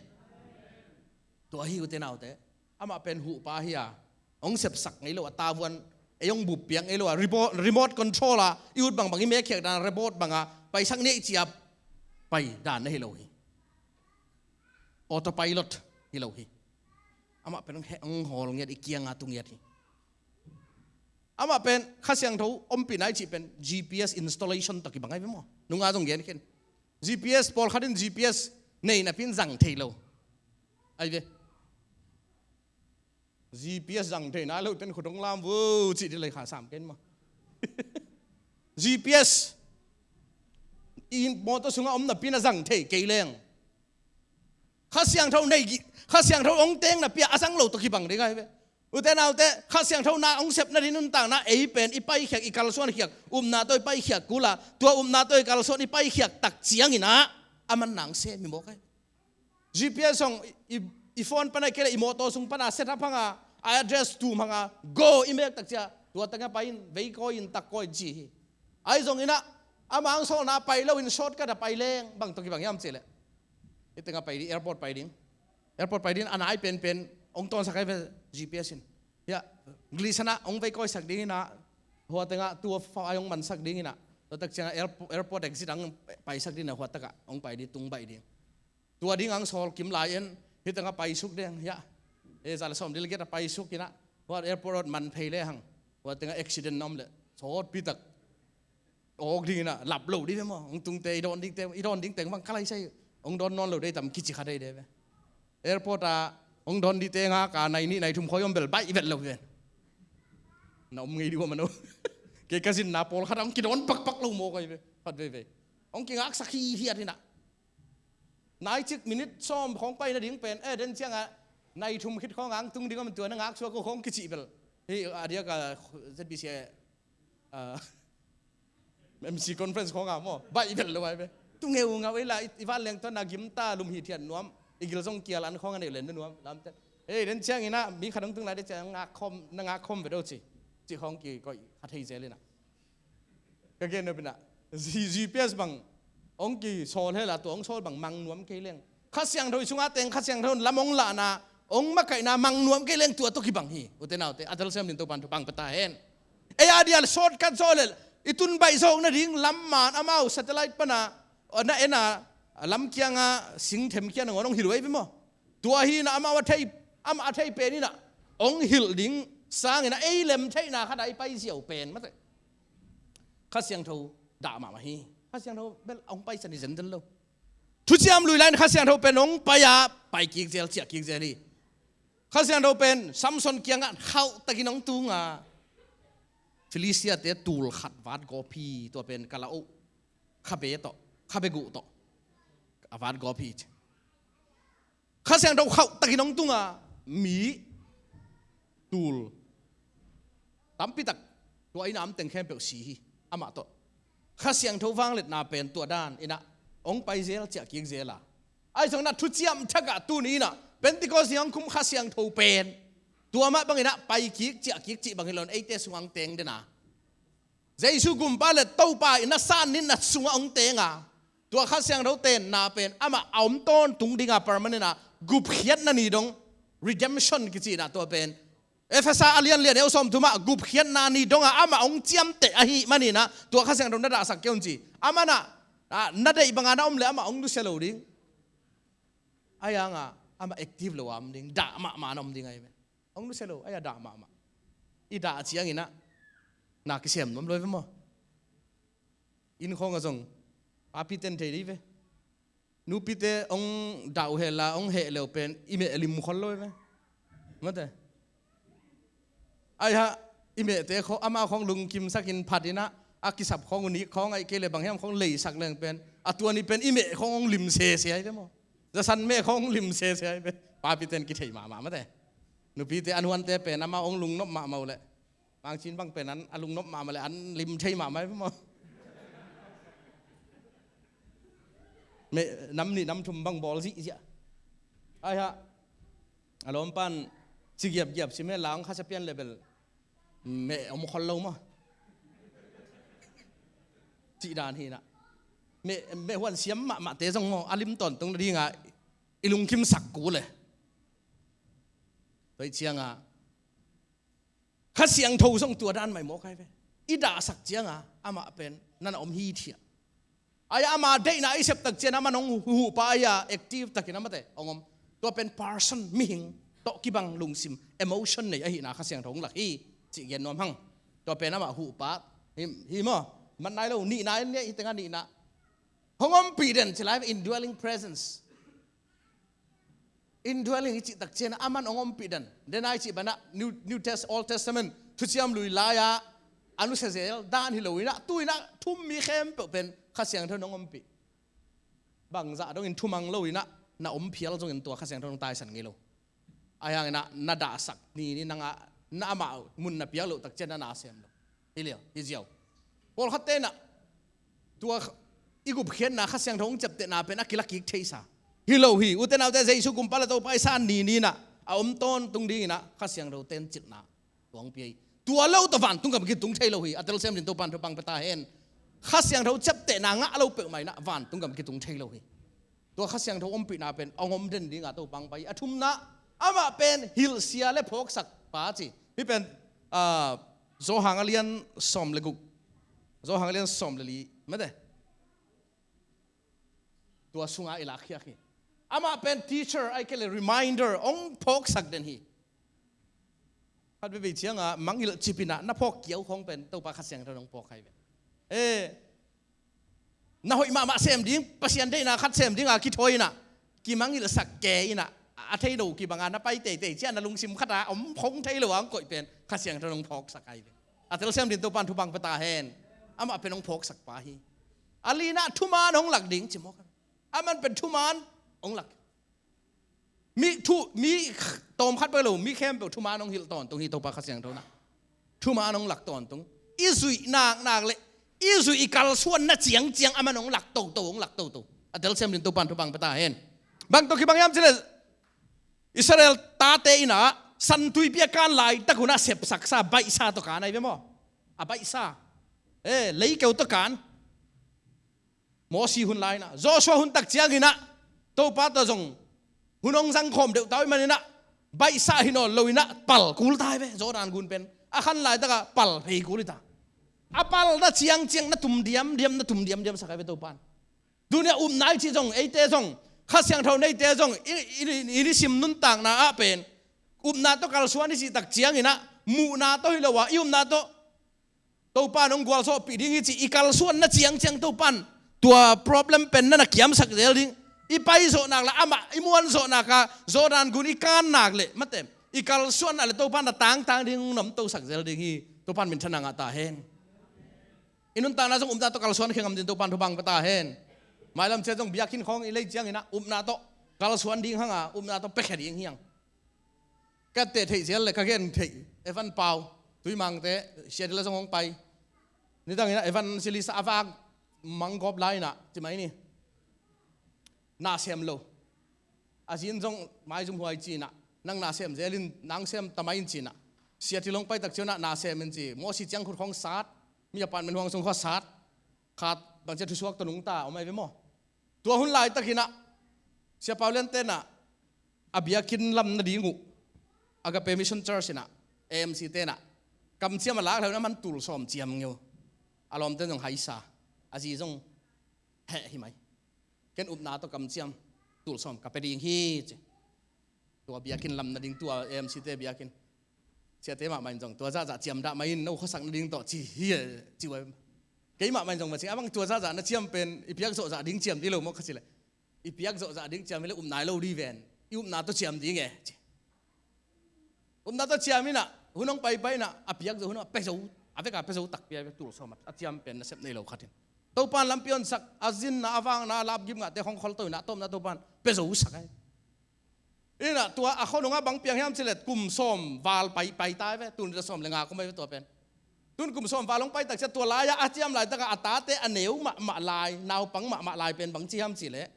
Tua hi, ute naute. Amah pen huhpa hi a, hong sepsak ngei lo a, tavuan ei hong buppiak ngei lo a, remote, remote control a i ut bangbang, i mekkhiat dan a remote banga paisak ni ei ci a pai dan na hi lo hi. Autopilot hi lo hi. Amah pen hong he, hong hawl ngiat, i kianga tu ngiat hi. Amah pen Kha Siangtho ompihna i cih pen G P S installation tawh kibang ahi ve maw. Nunga zong gen khin. G P S, pawlkhat in G P S nei napi in zang thei lo. Ahi ve. G P S zang thei nai lo ten khut hong lam vo cih dih lei kha sam ken maw. G P S i mawtaw sungah om napi in a zang thei kei leng, Kha Siangtho nei gi, Kha Siangtho hong teng napi ah a zang lo tawh kibang ding ahi ve. Ute naute, Kha Siangtho na hong sep nading nuntakna ei pen i paikhiak, i kalsuan khiak, upna tawh i paikhiak kul a, tua upna tawh i kalsuan i paikhiak tak ciangin ah, aman na hong sem hi mawk ahi. G P S hong i, i, i phone pana, kei le i mawtaw sung pana set up hanga, a address tum hanga, go i mek tak ciang, tua tengah pai in, vei kawi in, tak kawi in ci hi. Ahi zongin ah, amah hong sawlna pai loin shortcut a pai leng, bang tawh kibang hiam cih leh, hih tengah pai ding, airport pai ding. Airport pai ding, a nai penpen hong tawnsak ahi ve G P S in. Hiah, Glissan ah hong vei kawisak ding in ah, hua tengah two oh five hong mansak ding in ah, tua tak ciangah airpo-, airport exit hong paisak ding in ah, hua takah hong pai ding, tung baih ding. Tua ding hong sawl kim lai in, hih tengah paisuk ding, hiah. E, za le sawm dil giat a paisuk in ah, hua airport man phei lehang, hua tengah accident na om leh, sawtpi tak awk ding in ah, lap lo dih ve maw. Hong tungte, i dawn dingte, i dawn ding teng bang ka lai sai, hong dawn nawn lo dei tam kici kha dei dei ve. Airport ah hong dawn dingte ngak a, nai nih nai thum khawng om bel baih vet lo ve. Na om ngei dih uh a man uh. Kei ka zinna pawlkhat ah hong kidawn pakpak lo mawk ahi ve. Phat veivei hong kingaksak hihiat in ah. Nai cik minute sawm khawng pai nading pen, e, den ciangah nai thum khit khawng hong tung ding om, tua na ngaksuak uh khawng kicih bel. Hih a diak a Z B C a, ah, M C conference khawng ah maw, baih vel lo ai ve. Tu ngeungau ei la, i, i vanleng tawh na gimta, lum hithiat nuam, i gil zong kial an khawng a neih len nuam lamte. Ei, den ciangin ah mi khat hong tung lai, den ciang ngak khawm, na ngak khawm ve do ci, ci khawng kikoih kha thei zel in ah. Ka gen nop in ah, G-, G P S bang hong kisawl hel a, tua hong sawl bang mang nuam kei leng, Kha Siangtho i sungah teng, Kha Siangtho in lam hong lahna, hong makaihna mang nuam kei leng, tua tawh kibang hi. Ute naute, a telsiam ding Topa'n thupha hong pia ta hen. Ei a dia shortcut zaw lel, i tun baih zawk nading lam man amau satellite pana na en a, lam kianga sing themkhia nangawn hong hilh uh ahi ve maw. Tua hi in ah amau a thei, amah a thei pen in ah hong hilh ding sangin ah, ei lem theihna khat ah i pai ziau pen mate. Kha Siangtho dah mahmah hi. Kha Siangtho bel hong paisan hi zenzen lo. Thuciam lui lai in Kha Siangtho pen hong pai a, pai kik zel, ciah kik zel hi. Kha Siangtho pen Samson kiangah khauhtakin hong tung a, Filistia-te tul khat vat gawp hi. Tua pen ka la uh, khabe tawh, khabe guh tawh a vat gawp hi ci. Kha Siangtho khauhtakin hong tung a, mi tul tampi tak, tua inn a om teng khempeuh si hi. Amah tawh Kha Siangtho vangliatna pen tua dan in ah hong pai zel, ciah kik zel a. Ahi zongin ah Thuciam Thak ah tuni in ah Pentecost ni hong khum Kha Siangtho pen tua mah bangin ah pai kik, ciah kik cih bang hi lo in, eite sungah hong teng den a, Jesu Gumpa le Topa in a san nitna sungah hong teng a, tua Kha Siangtho tenna pen amah a om tawntung ding a, permanent a, gupkhiatna ni dong, redemption kici in ah, tua pen Efesa a lian li a neu sawmthum ah gupkhiatna ni dong a amah hong ciamteh ahih manin ah, tua Kha Siangtho na dahsak kei un ci. Amah na, ah, na deih banga na om le amah hong nusia lo ding. Ahi hang a amah active lo a om ding, dah mahmah na om ding ahi ve. Hong nusia lo, ahi a dah mahmah. I dah ciangin ah na kisem nuam lo ve maw. Inn khawng ah zong papi ten thei dih ve. Nupite hong dauh hel a hong heh leu pen i meh lim khol lo ve. Mate. Ai ha, i mehte khawng, amau khawng lungkimsakin phat in ah, a kisap khawng uh nik khawng ahih kei leh bang hiam khawng leisak leng pen a tua ni pen i meh khawng hong lim sese ai ve maw. Zasan meh khawng hong lim sese ai ve. Papi ten kithei mahmah mate. Nupite a nuante pen amau hong lungnop mahmah uh leh Mangcin bang pen an a lungnop mahmah leh an lim thei mahmah hi maw? Meh nam nih nam thum bang bawl zihziah. Ai ha, a lawmpan ci giapgiap si meh la hong khasia pian leh bel meh om khol lo maw? Cih dan hi in ah. Meh, meh huan siam mahmahte zong maw a lim tawntung nading a i lungkimsak kul e. Tua ih ciang a Kha Siangtho zong tua dan mai mawk ai ve. I dahsak ciang a amah pen nana om hithiah. Ai a ama deihna i sep tak ciang a man hong huhpa ai a active takin a mate hong om. Tua pen person, mihing tawh kibang lungsim, emotion nei ahihna Kha Siangtho hong lak hi cih gen nuam hang. Tua pen amah huhpa hi, hi maw? Mat nai lo, nihna in nia, hi teng a nihna. Hong ompih den ci lai ve, indwelling presence. Indwelling i cih tak ciang a aman hong ompih den. Den a i cih banah New, New Test, Old Testament thuciam lui lai-a a nusia zel dan hi lo in ah, tu in ah thu um mi khempeuh pen Kha Siangtho in hong ompih. Bangzah dongin thumang lo in ah na om phial zongin tua Kha Siangtho in hong taisan ngei lo. Ahi hangin ah na dahsak ni ni nang a na amah mun na piak loh tak ciang na na sem lo. Hi liau, hi ziau. Pawlkhatte in ah tua i gupkhiatna Kha Siangtho hong ciaptehna pen a kila kik theisa hi lo hi. Ute naute, Jesu kumpa le Topa i san ni ni in ah a om tawntung ding in ah Kha Siangtho tencilhna tua hong pia hi. Tua lo tawh vantung gam kitung thei lo hi. A telsiam din Topan thupha pia ta hen. Kha Siangtho ciaptehna ngah lo peuhmah in ah vantung gam kitung thei lo hi. Tua Kha Siangtho ompihna pen hong om den ding a Topa hong pai hi. A thumna, amah pen hilhsia le phawksakpa ci. Hih pen, ah, Johan a lian sawm le guk, Johan a lian sawm le li mate. Tua sungah i lakkhiak hi. Amah pen teacher ahih kei leh reminder, hong phawksak den hi. Khat veivei ciang a mangngilh cip in ah na phawk kiau khawng pen Topa Kha Siangtho in hong phawk hi ve. Eh, na hoih mahmah sem ding, Pasian deihna khat sem ding a kithawi in ah, kimangngilhsak kei in ah, a thei lo kibang a na pai teitei ciang na lungsim khat a om khong thei lo a hong koih pen Kha Siangtho in hong phawksak hi ve. A telsiam din Topan thupha pia ta hen. Amah pen hong phawksakpa hi. A lina, thuman hong lak ding ci mawk. Aman pen thuman hong lak. Mi thu, mi tawm khat peuh lo, mi khempeuh thuman hong hilh tawntung hi Topa Kha Siangtho in ah. Thuman hong lak tawntung. I zuih naknak le i zuih i kalsuanna ciangciang aman hong lak toto, hong lak toto. A telsiam din Topan thupha pia ta hen. Bang tawh kibang hiam cih leh Israel tate in ah San Tuipi a kan laitak un ah sepsaksa baihsa tawh kan ahi ve maw? A baihsa. Eh, leikeu tawh kan. Mosi hun lai in ah, Joshua hun tak ciangin ah Topa tawh zong hun hong zangkhawm deuh ta uh ahih manin ah baihsa hi nawn lo in ah pal kul ta hi ve. Jordan gun pen a khan laitak ah pal phei kul hi ta. A palna ciangciang na tum diamdiam, na tum diamdiam sak hi ve Topan. Tuni a upna i cih zong, eite zong, Kha Siangtho neite zong i, i, i, i nisim nuntakna ah pen upna tawh kalsuan i cih tak ciangin ah muhna tawh hi lo a, i upna tawh Topan hong gualzawhpih ding hi cih i kalsuanna ciangciang Topan tua problem pen na na kiamsak zel ding. I paizawh nak le amah, i muanzawh nak a Jordan gun i kan nak le mate, i kalsuan nak le Topan na tangtang ding, hong namtosak zel ding hi. Topan minthanna ngah ta hen. I nuntakna zong upna tawh kalsuan khe ngam din Topan thupha pia ta hen. Mailam ciang zong biakinn khawng i lei ciangin ah upna tawh kalsuan ding hang a, upna tawh piakhia ding hi hang. Ka teh theih zel le ka gen theih, Evan Pau, Tuimangte, Seattle zong hong pai. Nidangin ah evangelist a vak mang gawp lai in ah ci mai ni. Na sem lo. A zi in zong maizum huai ci in ah, nang na sem zel in, nang sem ta mai in ci in ah. Seattle hong pai tak ciang ah na sem in ci, Mosi ciang khut khawng sat, mi apartment huang sung khawng sat. Khat bang ciang thusuak tawh nungta om ahi ve maw? Tua hun laitakin ah Sia Pau Lian ten ah a biakinn lam nading uh Agape Mission Church in ah A M C ten ah kamciam a lak leu in ah man tul sawm ciam ngeu. A lawmten zong haisa, a zi zong heh hi mai. Ken upna tawh kamciam tul sawm ka pia ding hi ci. Tua biakinn lam nading, tua A M C te biakinn. Siate mahmah in zong tua zahzah ciamdah mai in, no khuasak nading tawh ci hi, ci uh a. Keimah mah in zong va ci, a bang tua zahzah na ciam pen i piak zawhzah ding ciam dih lo maw ka cih leh, i piak zawhzah ding ciam hi leh um nai lo dih ven, i upna tawh ciam ding e ci. Upna tawh ciam inah hun hong paipai inah a piak zo hun ah pia zo, a veka pia zo takpi a, tul sawm a ciam pen nasep nei lo khat in Topa'n lampi honsak, a zinna, a vakna, a lapgim ngahte hong kholto inah a tawpna Topa'n pia zo sak ai. Inah tua a khonung ah bang piang hiam cih leh kum sawm val pai, pai ta ai ve, tun za sawm le nga kum ai ve tua pen. Tun kum sawm val hong pai tak ciang tua lai-ah a ciam laitakah a tate a neu mahmah lai, naupang mahmah lai pen bang ci hiam cih leh,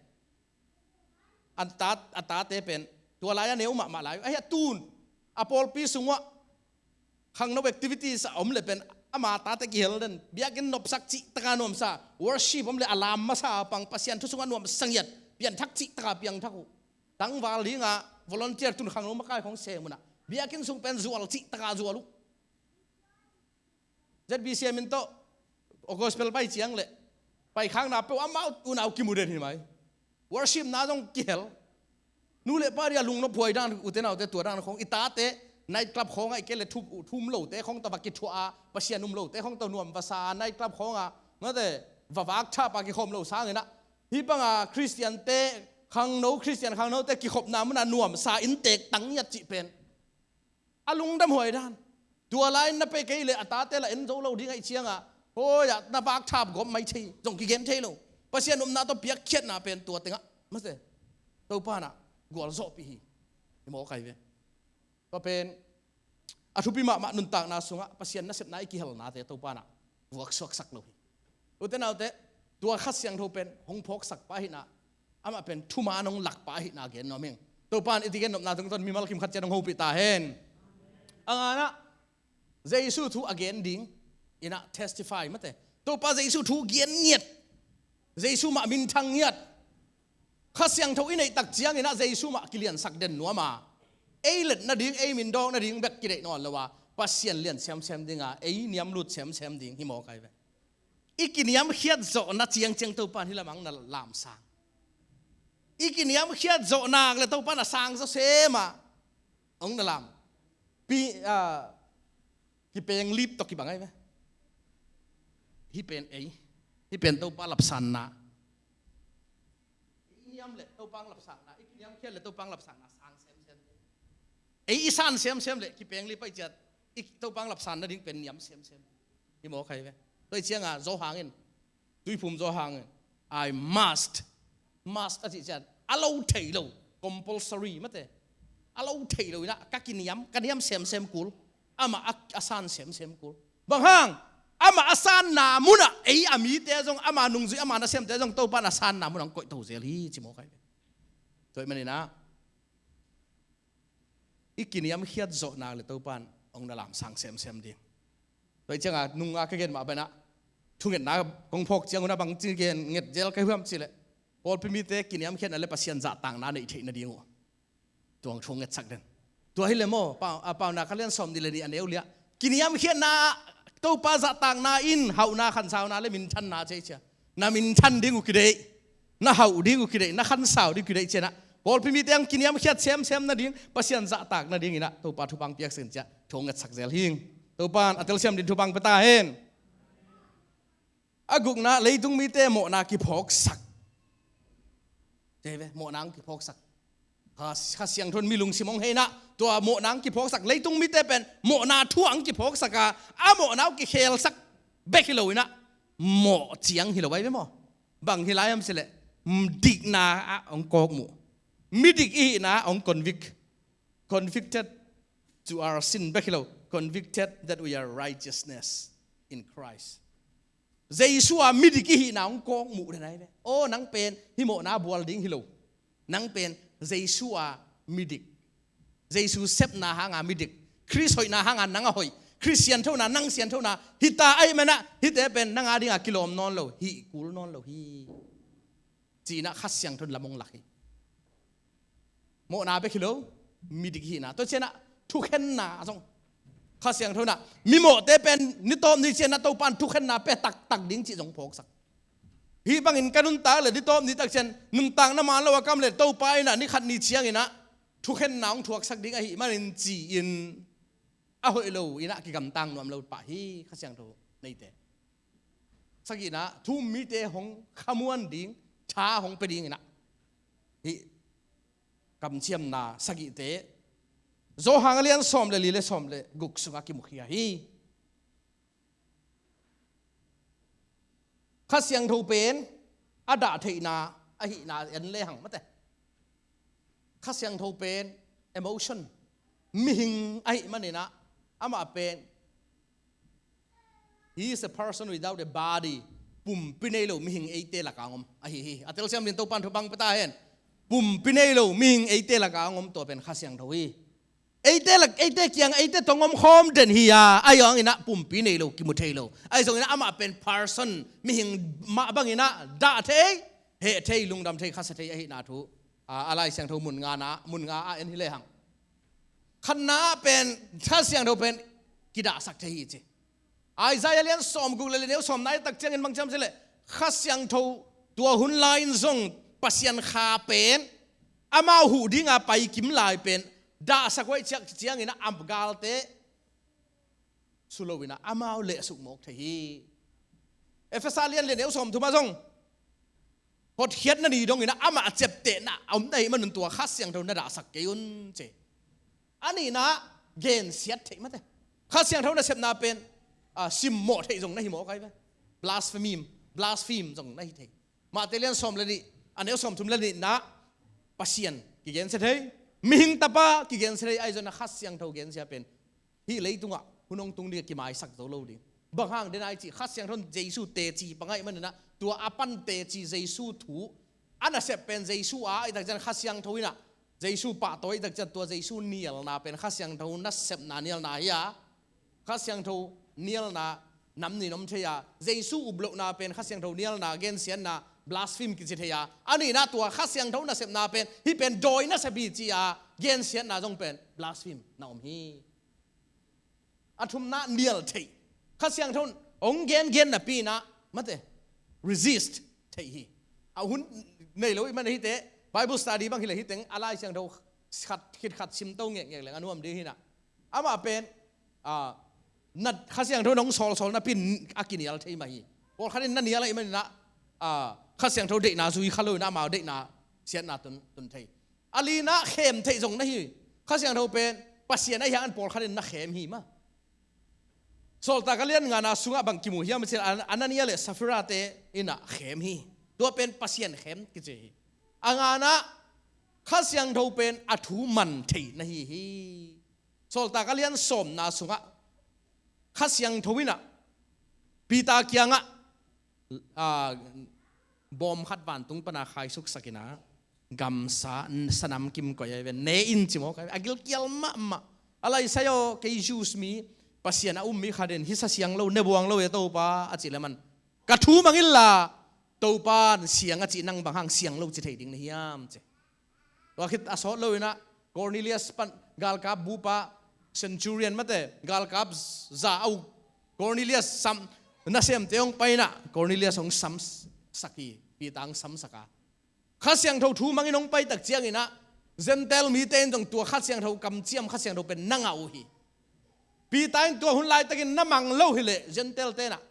a ta, a tate pen tua lai-ah a neu mahmah lai. Ahi a tun a pawlpi sungah khangno activities a om le pen ama tate kihel den, biakinn nopsak cih taka nuamsa, worship om le a lam masa a pang, Pasian thu sungah nuamsa ngiat, pianthak cih taka piangthak uh. Tangval dinga volunteer tun khangno makai khong sem unah biakinn sung pen zual cih taka zual uh. Z B C M in tawh gospel pai ciang le paikhakna peuh amau unau kimu den hi mai. Worship na zong kihel. Nu le pa dia lungnop huai dan, ute naute tua dan khong, i tate night club khong ah i ke le thum, thum lote khong tawh va kithuah a, Pasian um lote khong tawh nuam va sa a, night club khong ah mate va vak thap a kikhawm lo sang inah, hih banga Khristiante, khangno, Khristian khangnote kikhopna munah nuamsa inntek tang ngiat cih pen a lungdam huai dan. Tua lai-in na pe kei le a tate la en zo lo ding ahih ciangah, hoi ah na vak thap gawp mai thei, zong kigen thei lo. Pasian upna tawh piakkhiatna pen tua tengah mase Topa nah gualzawhpih hi. I mawk ai ve. Tua pen a thupi mahmah, nuntakna sungah Pasian nasepna i kihelnate Topa nah vuaksuaksak lo hi. Ute naute, tua Kha Siangtho pen hong phawksak pa ahihna, amah pen thuman hong lak pa ahihna gen nuam ing. Topa in i ti gen nopna tungtawn mimal kim khat ciat hong hopih ta hen. A nganah Jesu thu a gen ding inah testify mate, Topa Jesu thu gen ngiat, Jesu mah minthang ngiat. Kha Siangtho i neih tak cianginah Jesu mah kiliansak den nuam a, ei let nading, ei mindawk nading bek kideih nawn lo a, Pasian lian semsem dinga ei niamlut semsem ding hi mawk ai ve. I kiniamkhiat zawhna ciangciang Topa in hih lamah hong na lamsang. I kiniamkhiat zawh nak le Topa in a sang zawsem a hong na lam. Pi, ah, kipenglip tawh kibang ai ve. Hih pen ei, hih pen Topa lapsanna. I niam le Topa hong lapsakna, i kiniamkhiat le Topa hong lapsakna sang semsem. Ei i san semsem le kipenglip ai ciat, i Topa hong lapsan nading pen niam semsem. I mawk ai ve. Tua i cianga Johan in, Tuiphum Johan in, I must, must a cih ciat a lo thei lo, compulsory mate, a lo thei lo inah ka kiniam, ka niam semsem kul. Amah a, a san semsem kul. Bang hang? Amah a sanna munah ei a mite zong, ama nungzui, ama nasemte zong Topa in a sanna munah hong koihto zel hi ci mawk ai ve. Tua ahih maninah i kiniamkhiat zawh nak le Topa in hong na lamsang semsem ding. Tua i cianga nunga ka gen mah banah thungetna kong phawk ciang unah bang ci gen nget zel ka hiam cih leh, pawlpi mite kiniamkhiatna le Pasian zahtakna neih theih nading uh. Tua hong thu ngetsak den. Tua hi le maw, Pau, a, Paunak a lian sawm nih le nih a neu liah. Kiniamkhiatna, Topa zahtakna in hauhna, khansauna le minthanna ci hi cia. Na minthan ding uh kideih, na hauh ding uh kideih, na khansau ding uh kideih cianah pawlpi mite hong kiniamkhiat semsem nading, Pasian zahtak nadinginah Topa thupha hong piaksak in cia thu hong ngetsak zel hing. Topa in a telsiam din thupha hong pia ta hen. A gukna, leitung mite mawhna kiphawksak. Cia hi ve, mawhna hong kiphawksak. Kha, Kha Siangtho in mi lungsim hong heinah tua mawhna hong kiphawksak, leitung mite pen mawhna thu ah hong kiphawksak a, a mawhna hong kikhelsak bek hi lo inah mawh ciang hi lo ai ve maw. Bang hi lai hiam cih leh, dikna ah hong kawkmuh. Midik i hihna ah hong convict. Convicted to our sin bek hi lo, convicted that we are righteousness in Christ. Jesu a midik i hihna hong kawkmuh den ai ve. Aw, nang pen hih mawhna bual ding hi lo. Nang pen Jesu a midik. Jesu sepna hanga midik. Khrist hoihna hanga nang a hoih. Khrist sianthona, nang sianthona hita ahih manah hihte pen nang a dinga kilawm nawn lo, hih kul nawn lo hi. Cinah Kha Siangtho in lam hong lak hi. Mawhna bek hi lo, midik hihna. Tua cianah thukhenna zong. Kha Siangtho inah mi mawhte pen ni tawp ni cianah Topa in thukhenna pia taktak ding cih zong phawksak. Hih bangin ka nuntak le ni tawp ni tak cian nuntakna man lo a kam le Topa inah ni khat ni cianginah thukhenna hong thuaksak ding ahih manin ci-in a hoih lo inah kigamtang nuam lo pah hi Kha Siangtho neite. Sagihna, thu-um mite hong khamuan ding, tha hong pia ding inah, hih kamciamna sagihte Johan a lian sawm le li le sawm le guk sungah kimukhia hi. Kha Siangtho pen a dah theihna ahihna en lehang mate. Kha Siangtho pen emotion, mihing ahih maninah, amah pen, he is a person without a body. Pumpi nei lo mihing eite lakah hong om ahi hi. A telsiam dingin Topan thupha pia ta hen. Pumpi nei lo mihing eite lakah hong om, tua pen Kha Siangtho hi. Eite lak, eite kiang, eite tawh hong om khawm den hi a, ahi zongin ah pumpi nei lo, kimu thei lo. Ahi zongin ah amah pen person, mihing mah bangin ah dah thei, heh thei, lungdam thei, khasa thei ahihna thu, a, a Lai Siangtho mun nga na, mun nga ah en hi lehang, khatna ah pen Kha Siangtho pen kidahsak thei hi ci. Isaiah lian sawm guk le li neu sawm nai tak ciangin bang ci hiam cih leh, Kha Siangtho tua hun lai-in zong Pasian Kha pen, amau huh dinga pai kim lai pen dahsak uh ahih ciangin ah a galte su loin ah amau lehsuk mawk thei hi. Efesa lian li neu sawm thum ah zong hotkhiatna ni dongin ah amah ciaptehna a om na hih manun tua Kha Siangtho na dahsak kei un ci. A nihna, gensiat theih mate. Kha Siangtho nasepna pen, a, simmawh theih zong na hi mawk ahi ve. Blasphemy, blaspheme zong na hi thei. Matthai lian sawm le nih, a neu sawm thum le nihna, Pasian kigensia thei, mihing tapa kigensia thei, ahi zongin ah Kha Siangtho gensia pen hih leitungah hun hong tung ding a kimaisak zo lo ding. Bang hang den a i cih, Kha Siangtho in Jesu teci pang ahih manin ah, tua a pan teci Jesu thu, a nasep pen Jesu a, ahih tak ciang Kha Siangtho in ah Jesu pahtawi ahih tak ciang tua Jesu nialna pen Kha Siangtho nasepna nialna hi a, Kha Siangtho nialna nam nih in om thei a, Jesu uplohna pen Kha Siangtho nialna, gensiatna, blaspheme kici thei a, a nihna tua Kha Siangtho nasepna pen hih pen dawi nasep hi ci a, gensiatna zong pen blaspheme na om hi. A thumna, nial theih. Kha Siangtho in hong gengen napi-in ah mate, resist theih hi. A hun nei lo ahih man hite, Bible study bang hi leh hih teng a Lai Siangtho khat khit khat simto ngekngek leng a nuam ding hi-in ah. Amah pen, a, na, Kha Siangtho in hong sawlsawl napi-in a kinial thei mah hi. Pawlkhat in na nial ahih manin ah, a, Kha Siangtho deihna zui kha loin ah amau deihna siatna tun, tun thei. A lina, khem theih zong na hi. Kha Siangtho pen Pasian ahi hangin pawlkhat in na khem hi mah. Sawltak a lian ngana sungah bang kimu hiam cih leh, An-, Anania le Safira-te in ah khem hi. Tua pen Pasian khem kici hi. A ngana, Kha Siangtho pen a thu man thei na hi hi. Sawltak a lian sawmna sungah Kha Siangtho in ah Peter kiangah, a, bawm khat vantung pana khaisuksak in ah, gamsa, sanam kim koih a, ne in ci mawk a, a gilkial mahmah. A Laisiah aw, kei Jews mi, Pasian a um mi khat in, hih sa siang lo, ne buang lo e Topa, a cih leh aman, ka thu mang inla, Topa in siang a cih nang bang hang siang lo ci thei ding na hiam ci. Tua khit a sawt loin ah Cornelius pan, galkap bupa, centurion mate, galkap za a uk Cornelius sam, nasemte hong pai-in ah Cornelius hong samsak hi, Peter hong samsak a. Kha Siangtho thu mangin hong pai tak ciangin ah Gentile mite in zong tua Kha Siangtho kamciam, Kha Siangtho pen na ngah uh hi. Peter in tua hun laitakin na mang lo hi leh Gentile-te in ah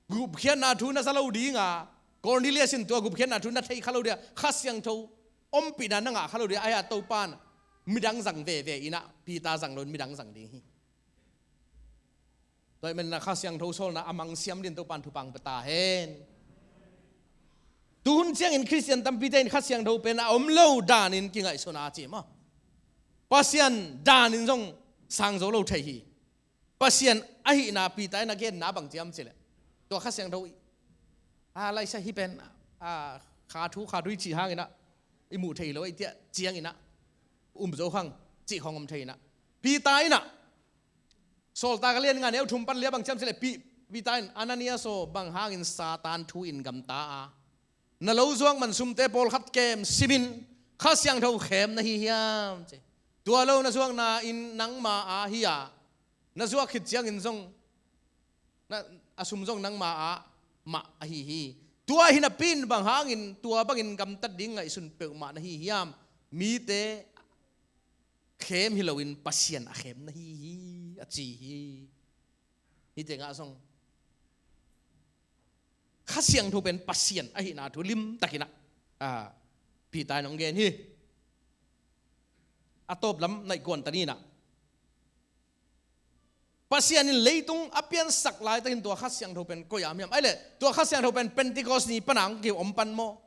gupkhiatna thu na za lo ding a, Cornelius in tua gupkhiatna thu na thei kha lo ding a, Kha Siangtho ompihna na ngah kha lo ding a, ahi a Topa in midang zang veve in ah Peter zang loin midang zang ding hi. Tua ahih manin ah Kha Siangtho sawlna a mangsiam dingin Topa in thupha pia ta hen. Tuhun ciangin Khristian tampite in Kha Siangtho pen a om lo danin kingaihsun a ci maw. Pasian danin zong sang zo lo thei hi. Pasian ahihna Peter in a genna bang ci hiam cih leh, tua Kha Siangtho i, a, Laisiah hih pen, a, kha thu, kha thu i cih hangin ah i muh thei lo ahih ciangin ah um zo hang cih khawng om thei in ah. Peter in ah, Sawltak a lian nga neu thum pan li ah bang ci hiam cih leh, Pi-, Peter in, Ananias aw, bang hangin Satan thu in gamta a, na lo zuak man sumte pawlkhat kem simin Kha Siangtho khem na hi hiam ci. Tua lo na zuakna in nangma a hi a, na zuak khit ciangin zong, na, a sum zong nangma a mah ahi hi. Tua hi napi-in bang hangin tua bangin gamtat ding ngaihsun peuhmah na hi hiam? Mite khem hi loin Pasian a khem na hi hi, a ci hi. Hih tengah zong Kha Siangtho pen Pasian ahihna thu limtakin ah, ah, Peter in hong gen hi. A tawp lam naih kuan ta ni in ah, Pasian in leitung a piansak laitakin tua Kha Siangtho pen koi-ah om hiam? Ahih leh tua Kha Siangtho pen Pentecost ni pan a hong ki-om pan maw?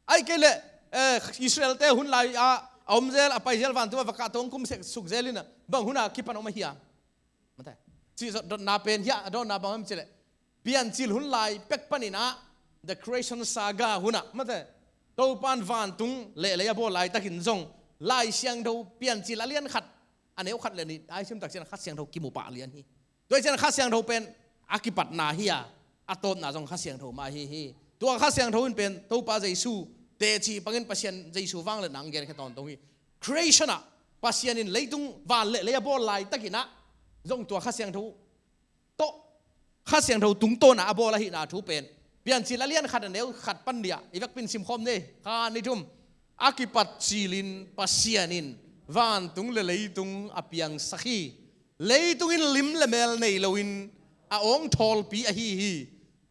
Ahih kei leh, eh, Israel-te hun lai-ah a om zel, a pai zel, vantung ah va kahto, hong kum suk zel in ah, bang hun a kipan om ahi hiam? Mate. Cih zawh dotna pen hiah a dawnna bang hiam cih leh, Piancil hun lai pek panin ah, the creation saga hun ah, mate, Topa'n vantung leh lei a bawl laitakin zong, Lai Siangtho Piancil a lian khat, a neu khat leh nih a i sim tak ciang Kha Siangtho kimu pah lian hi. Tua hi ciang Kha Siangtho pen a kipatna hi a, a tawpna zong Kha Siangtho mah ahi hi. Tua Kha Siangtho in pen Topa Jesu teci bangin Pasian Jesu vangliatna hong genkhia tawntung hi. Creation ah Pasian in leitung, van leh lei a bawl laitakin ah zong tua Kha Siangtho tawh, Kha Siangtho tungtawn a a bawl ahihna thu pen Piancil a lian khat a neu khat pan nih ah i vekpi-in simkhawm ni. Khat, nih, thum. A kipat cilin Pasian in vantung leh leitung a piangsak hi. Leitung in lim leh mel nei loin a awngthawlpi ahi hi.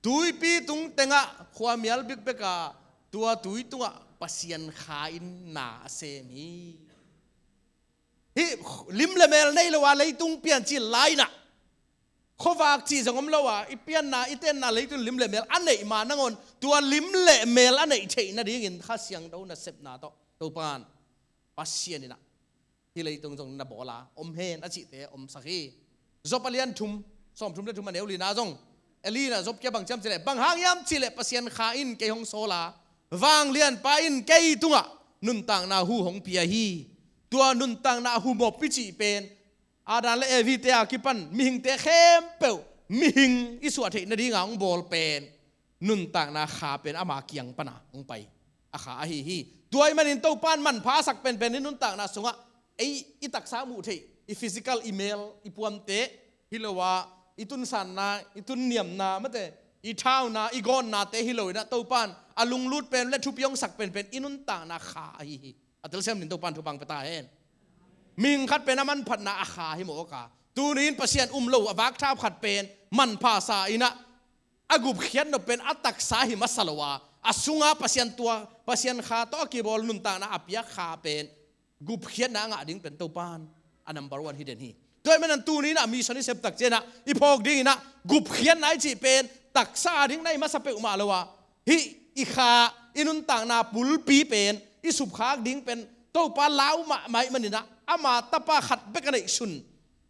Tuipi tung tengah khuamial bikbek a, tua tui tungah Pasian Kha in na a sem hi. Hih lim leh mel nei lo a leitung piancil lai-in ah, khuavak cih zong om lo a, i pianna, i tenna leitung lim leh mel a neih ma nangawn, tua lim leh mel a neih theih nadingin Kha Siangtho nasepna tawh Topa'n, Pasian in ah, hih leitung zong na bawl a, om hen a cihte omsak hi. Job a lian thum, sawmthum leh thum a neu lina zong, Eli in ah Job kiang bang ci hiam cih leh, bang hang hiam cih leh Pasian Kha in kei hong sawl a, Vanglianpa in kei tungah nuntakna hu hong pia hi. Tua nuntakna hu mawk i cih pen, Adam leh Evi-te a kipan mihingte khempeuh mihing i suah theih nadinga hong bawl pen, nuntakna kha pen ama kiang pana hong pai a kha ahi hi. Tua ahih manin Topa'n manpha a sak penpen i nuntakna sungah, ei i taksa muh theih, i physical, i mel, i puamte hi lo a, i tunsanna, i tunniamna, mate, i thauna, i gawnnate hi lo-in ah, Topa'n a lunglut pen leh thupi hong sak penpen i nuntakna kha ahi hi. A telsiam dingin Topa'n thupha hong pia ta hen. Mihing khat pen a manphatna a kha hi mawk a, tuni-in Pasian um lo a vakthap khat pen manpha sa-in ah, a gupkhiat nop pen a taksa hi masa lo a, a sunga Pasian tua, Pasian Kha tawh a kibawl nuntakna a piak kha pen, gupkhiatna a ngah ding pen Topa'n a number one hi den hi. Tua ahih manin tuni-in ah mission i sep tak ciangin ah, i phawk dingin ah, gupkhiatna i cih pen taksa a ding na hi masa peuhmah lo a, hih i kha, i nuntakna bulpi pen i supkhak ding pen Topa lau mahmah ahih manin ah, ama tapa khat bek a neihsun,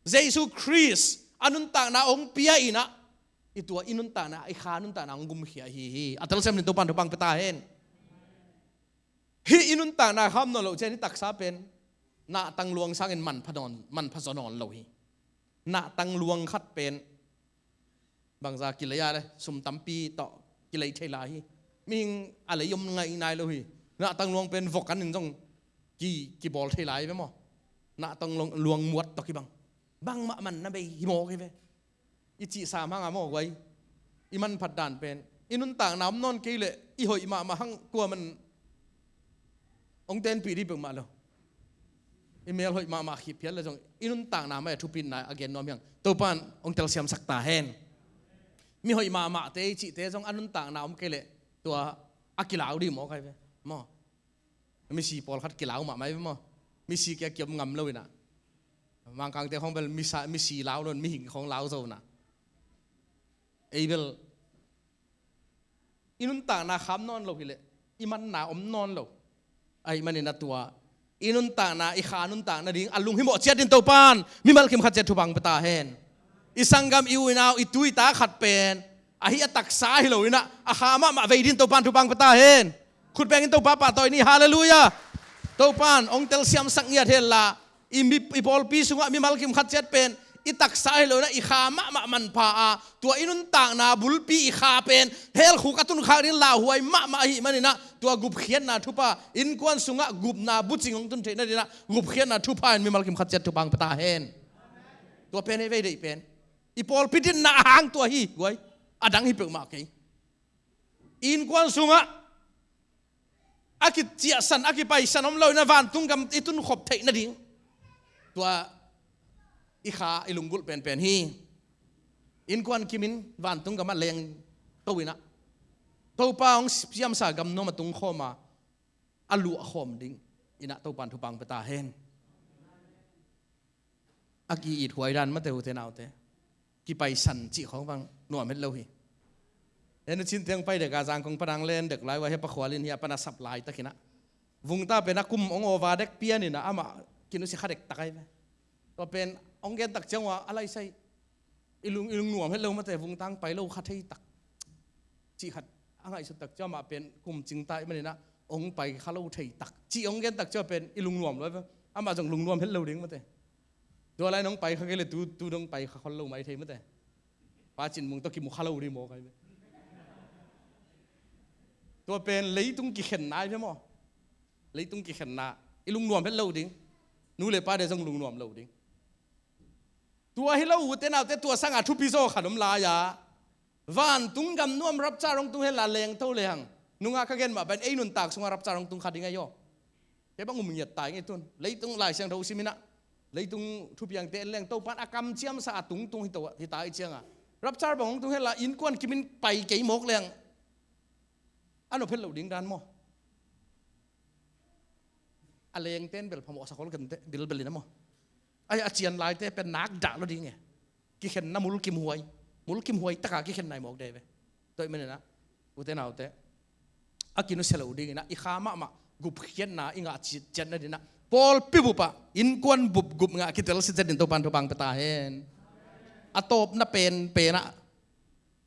Jesu Khrist a nuntakna hong pia-in ah, i tua i nuntakna, i kha nuntakna hong gumkhia ahi hi. A telsiam dingin Topa'n thupha hong pia ta hen. Hih i nuntakna kha om nawn loh ciang i taksa pen nahtang luang sangin manpha nawn, manpha zaw nawn lo hi. Nahtang luang khat pen bangzah kilei a leh, sum tampi tawh kilei thei lai hi. Mihing a lei om ngai nai lo hi. Nahtang luang pen vok an in zong ki, kibawl thei lai ve maw? Nahtang luang, luang muat tawh kibang. Bangmah man na bei hi mawk hi ve. I cih sam hang a maw guai. I manphat dan pen, i nuntakna om nawn kei leh i hoih mahmah hang kuaman hong tenpih ding peuhmah lo. I mel hoih mahmah khit phial leh zong i nuntakna mah a thupitna a gen nuam hi hang. Topa'n hong telsiamsak ta hen. Mi hoih mahmahte i cihte zong a nuntakna om kei leh tua a kilau ding mawk hi ve maw? Misi pawlkhat kilau mahmah hi ve maw? Misi kiang kiom ngam lo-in ah, Mangkangte khawng bel misa, misi lau lo-in mihing khawng lau zo-in ah, ei bel i nuntakna kha om nawn lo hi leh i manna om nawn lo. Ahih manin ah tua i nuntakna, i kha nuntak nading a lunghimawh ciat dingin Topa'n mimal kim khat ciat thupha hong pia ta hen. I sanggam, i u i nau, i tu i ta khat pen, ahi a taksa hi lo-in ah, a kha mahmah vei dingin Topa'n thupha hong pia ta hen. Khut bengin Topa pahtawi ni. Halleluiah. Topa'n hong telsiamsak ngiat hen la, i mi, i pawlpi sungah mimal kim khat ciat pen i taksa hi lo-in ah, i kha mahmah manpha a, tua i nuntakna bulpi i kha pen hell khuk a tun khak dingin lauhuai mahmah ahih manin ah, tua gupkhiatna thupha, innkuan sungah gupna bucing hong tun theih nadingin ah, gupkhiatna thupha in mimal kim khat ciat thupha hong pia ta hen. Tua pen hi vei deih pen. I pawlpi dinna a hang tua hi guai. A dang hi peuhmah kei. Innkuan sungah a kiciahsan, a kipaisan om lo-in ah, vantung gam i tunkhop theih nading, tua i kha i lunggulh penpen hi. Innkuan kimin vantung gamah leng to inah, Topa hong siamsa gam nuam a tungkhawm a, a luahkhawm ding inah Topan thupha pia ta hen. A ki-it huai dan mate, ute naute. Kipaisan cih khawng bang nuam het lo hi. Henu Chin teng pai dek a, Zangkong pan ang len dek lai ua, he pakhual in hi a pan a sap laitak inah, vungta pen a kum hong awva dek pian inah amah kinusia kha dektak ai ve. Tua pen hong gen tak ciang ua a laisai, i lung, i lung nuam het lo mate, vungtang pai lo kha thei tak cih khat a ngaihsut tak ciang, amah pen kum cingta i maninah hong pai kha lo thei tak cih hong gen tak ciang pen i lung nuam lo ai ve. Amah zong lung nuam het lo ding mate. Tua lai nong pai kha kei le tu, tu dong pai kha khol lo mai thei mate. Pa Cin Mung tawh kimu kha lo ding mawk ai ve. Tua pen leitung kikhenna ai ve maw? Leitung kikhenna. I lung nuam het lo ding. Nu le pa de zong lung nuam lo ding. Tua hi lo, ute naute, tua sangah thupi zaw khat om lai-a, vantung gam nuam rapture hong tung hen la lengtho lehang, nungah ka gen mah pen ei nuntak sungah rapture hong tung kha ding ahi aw. Kei bang um ngiat tai ngei tun. Leitung Lai Siangtho sim inah, leitung thupiangte en leng Topan a kamciamsa a tungtung hi ta, hi ta i cianga, rapture bang hong tung hen la innkuan kimin pai kei mawk lehang a nop het lo ding dan maw? A lengten bel phamawh sa khol kente bilbel inah maw? Ai, a cian laite pen nak dah lo ding e. Kikhenna mulkimhuai, mulkimhuai taka kikhen nai mawk de ve. Tua i maninah, ute naute, a kinusia lo ding inah, i kha mahmah gupkhiatna i ngah ciatciat nadinah, pawlpi bupah innkuan bupgup ngah kitel sitset in Topan thupha pia ta hen. A tawpna penpenah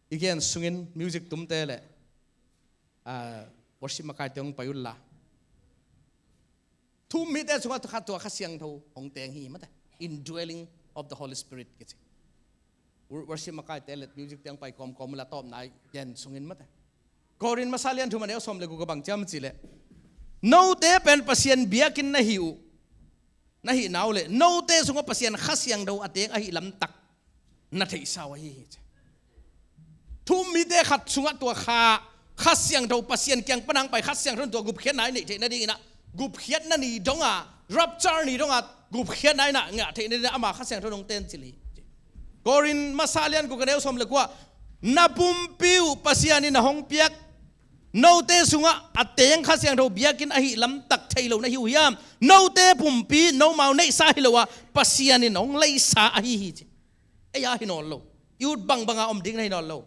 i gen sungin music tumte le, ah, worship makaite hong pai unla, thu-um mite sungah tua Kha, tua Kha Siangtho hong teng hi mate. Indwelling of the Holy Spirit kici. Wor-, worship makaite le music te hong pai kawmkawm unla, tawpna i gen sungin mate. Korin masa lian thum a neu sawm le guk a bang ciam cih leh, note pen Pasian biakinn na hi uh, na hihna uh le note sungah Pasian Kha Siangtho a teng ahih lamtak na theihsa uh ahi hi ci. Thu-um mite khat sungah tua Kha, Kha Siangtho, Pasian kiang pan hong pai Kha Siangtho in tua gupkhiatna i neih theih nadinginah, gupkhiatna ni donga, rapture ni donga gupkhiatna inah ngah theih nadinginah ama Kha Siangtho in hong tencil hi ci. Korin masa lian guk a neu sawm le kua, na pumpi uh Pasian in a hong piak, note sungah a teng Kha Siangtho biakinn ahih lamtak thei lo na hi uh hiam? Note pumpi nomau neihsa hi lo a, Pasian in hong leisa ahi hi ci. Ei a hi nawn lo. I ut bangbanga om ding na hi nawn lo.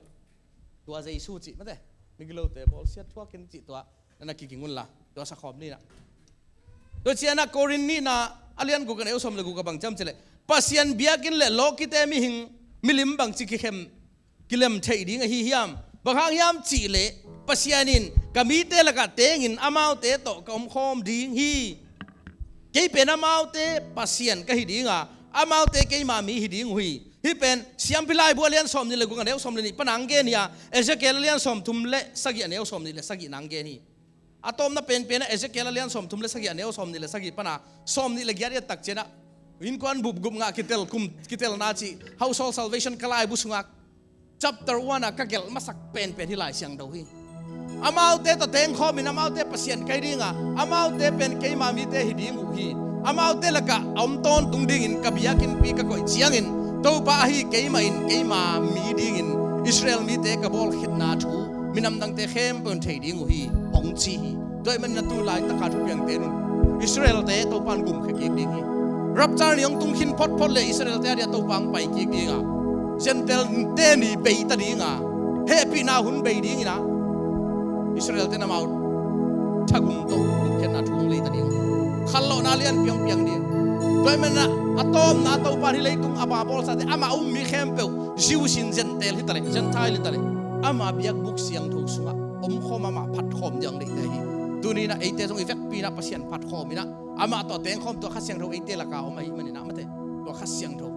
Tua Jesu cih mate, migilote bawlsiat thuakin cih tua na na kiging unla, tua sakhawm ninah. Tua cianah Korin nihna a lian guk a neu sawm le guk a bang ciam cih leh, Pasian biakinn le lawkite mihing milim bangci kikhem, kilem theih ding ahi hiam? Bang hang hiam cih leh Pasian in, ka mite lakah tengin amaute tawh ka omkhawm ding hi. Kei pen amaute Pasian ka hi dinga, amaute keima mi hi ding uh hi. Hih pen Siampi Laibu a lian sawm nih le guk a neu sawm le nih pan hong gen hi a, Ezekiel a lian sawm thum le sagih a neu sawm nih le sagih na hong gen hi. A tawpna penpenah Ezekiel a lian sawm thum le sagih a neu sawm nih le sagih pana sawm nih le giat i et tak cianah, innkuan bupgup ngah kitel, kum kitelna cih Household Salvation ka laibu sungah chapter one ah ka gelh masak penpen hih Lai Siangtho hi. Amaute tawh tengkhawmin amaute Pasian ka hi dinga, amaute pen keima mite hi ding uh hi. Amaute lakah a om tawntung dingin ka biakinnpi ka koih ciangin, Topa ahi keimah in keima mi dingin Israel mite ka bawlkhiatna thu minam dangte khempeuh in thei ding uh hi, hong ci hi. Tua ahih manin a tu laitaka thupiangte nun, Israel-te Topa in gumkhia kik ding hi. Rapture ni hong tung khin photphot le Israel-te a dia Topa hong pai kik dinga, Gentile-te ni bei ta dinga, hehpihna hun bei dingina, Israel-te in amau thagum tawh gupkhiatna thu hong lei ta ding uh hi. Khanlawhna lianpi hong piang ding. Tua ahih manin a tawpna Topa in hih leitung a bawlsate, amah a um mi khempeuh, Jews in Gentile hi ta leh, Gentile hi ta leh, ama biakbuk siangtho sungah omkhawm, amah phatkhawm ding a deihte hi. Tuni-in ah eite zong i vekpi in ah Pasian phatkhawm in ah, amah tawh tengkhawm, tua Kha Siangtho eite lakah om ahih manin ah, mate, tua Kha Siangtho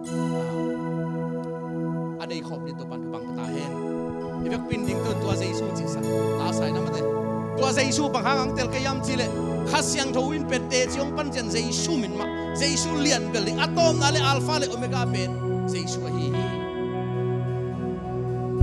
a neikhawm ding Topa'n thupha pia ta hen. I vekpi in ding tua, tua Jesu cihsa, ta sa in ah, mate. Tua Jesu bang hang hong tel ka hiam cih leh, Kha Siangtho in pen teci hong pan ciang Jesu min mah, Jesu lian bel ding, a tawpna le Alpha le Omega pen Jesu ahi hi.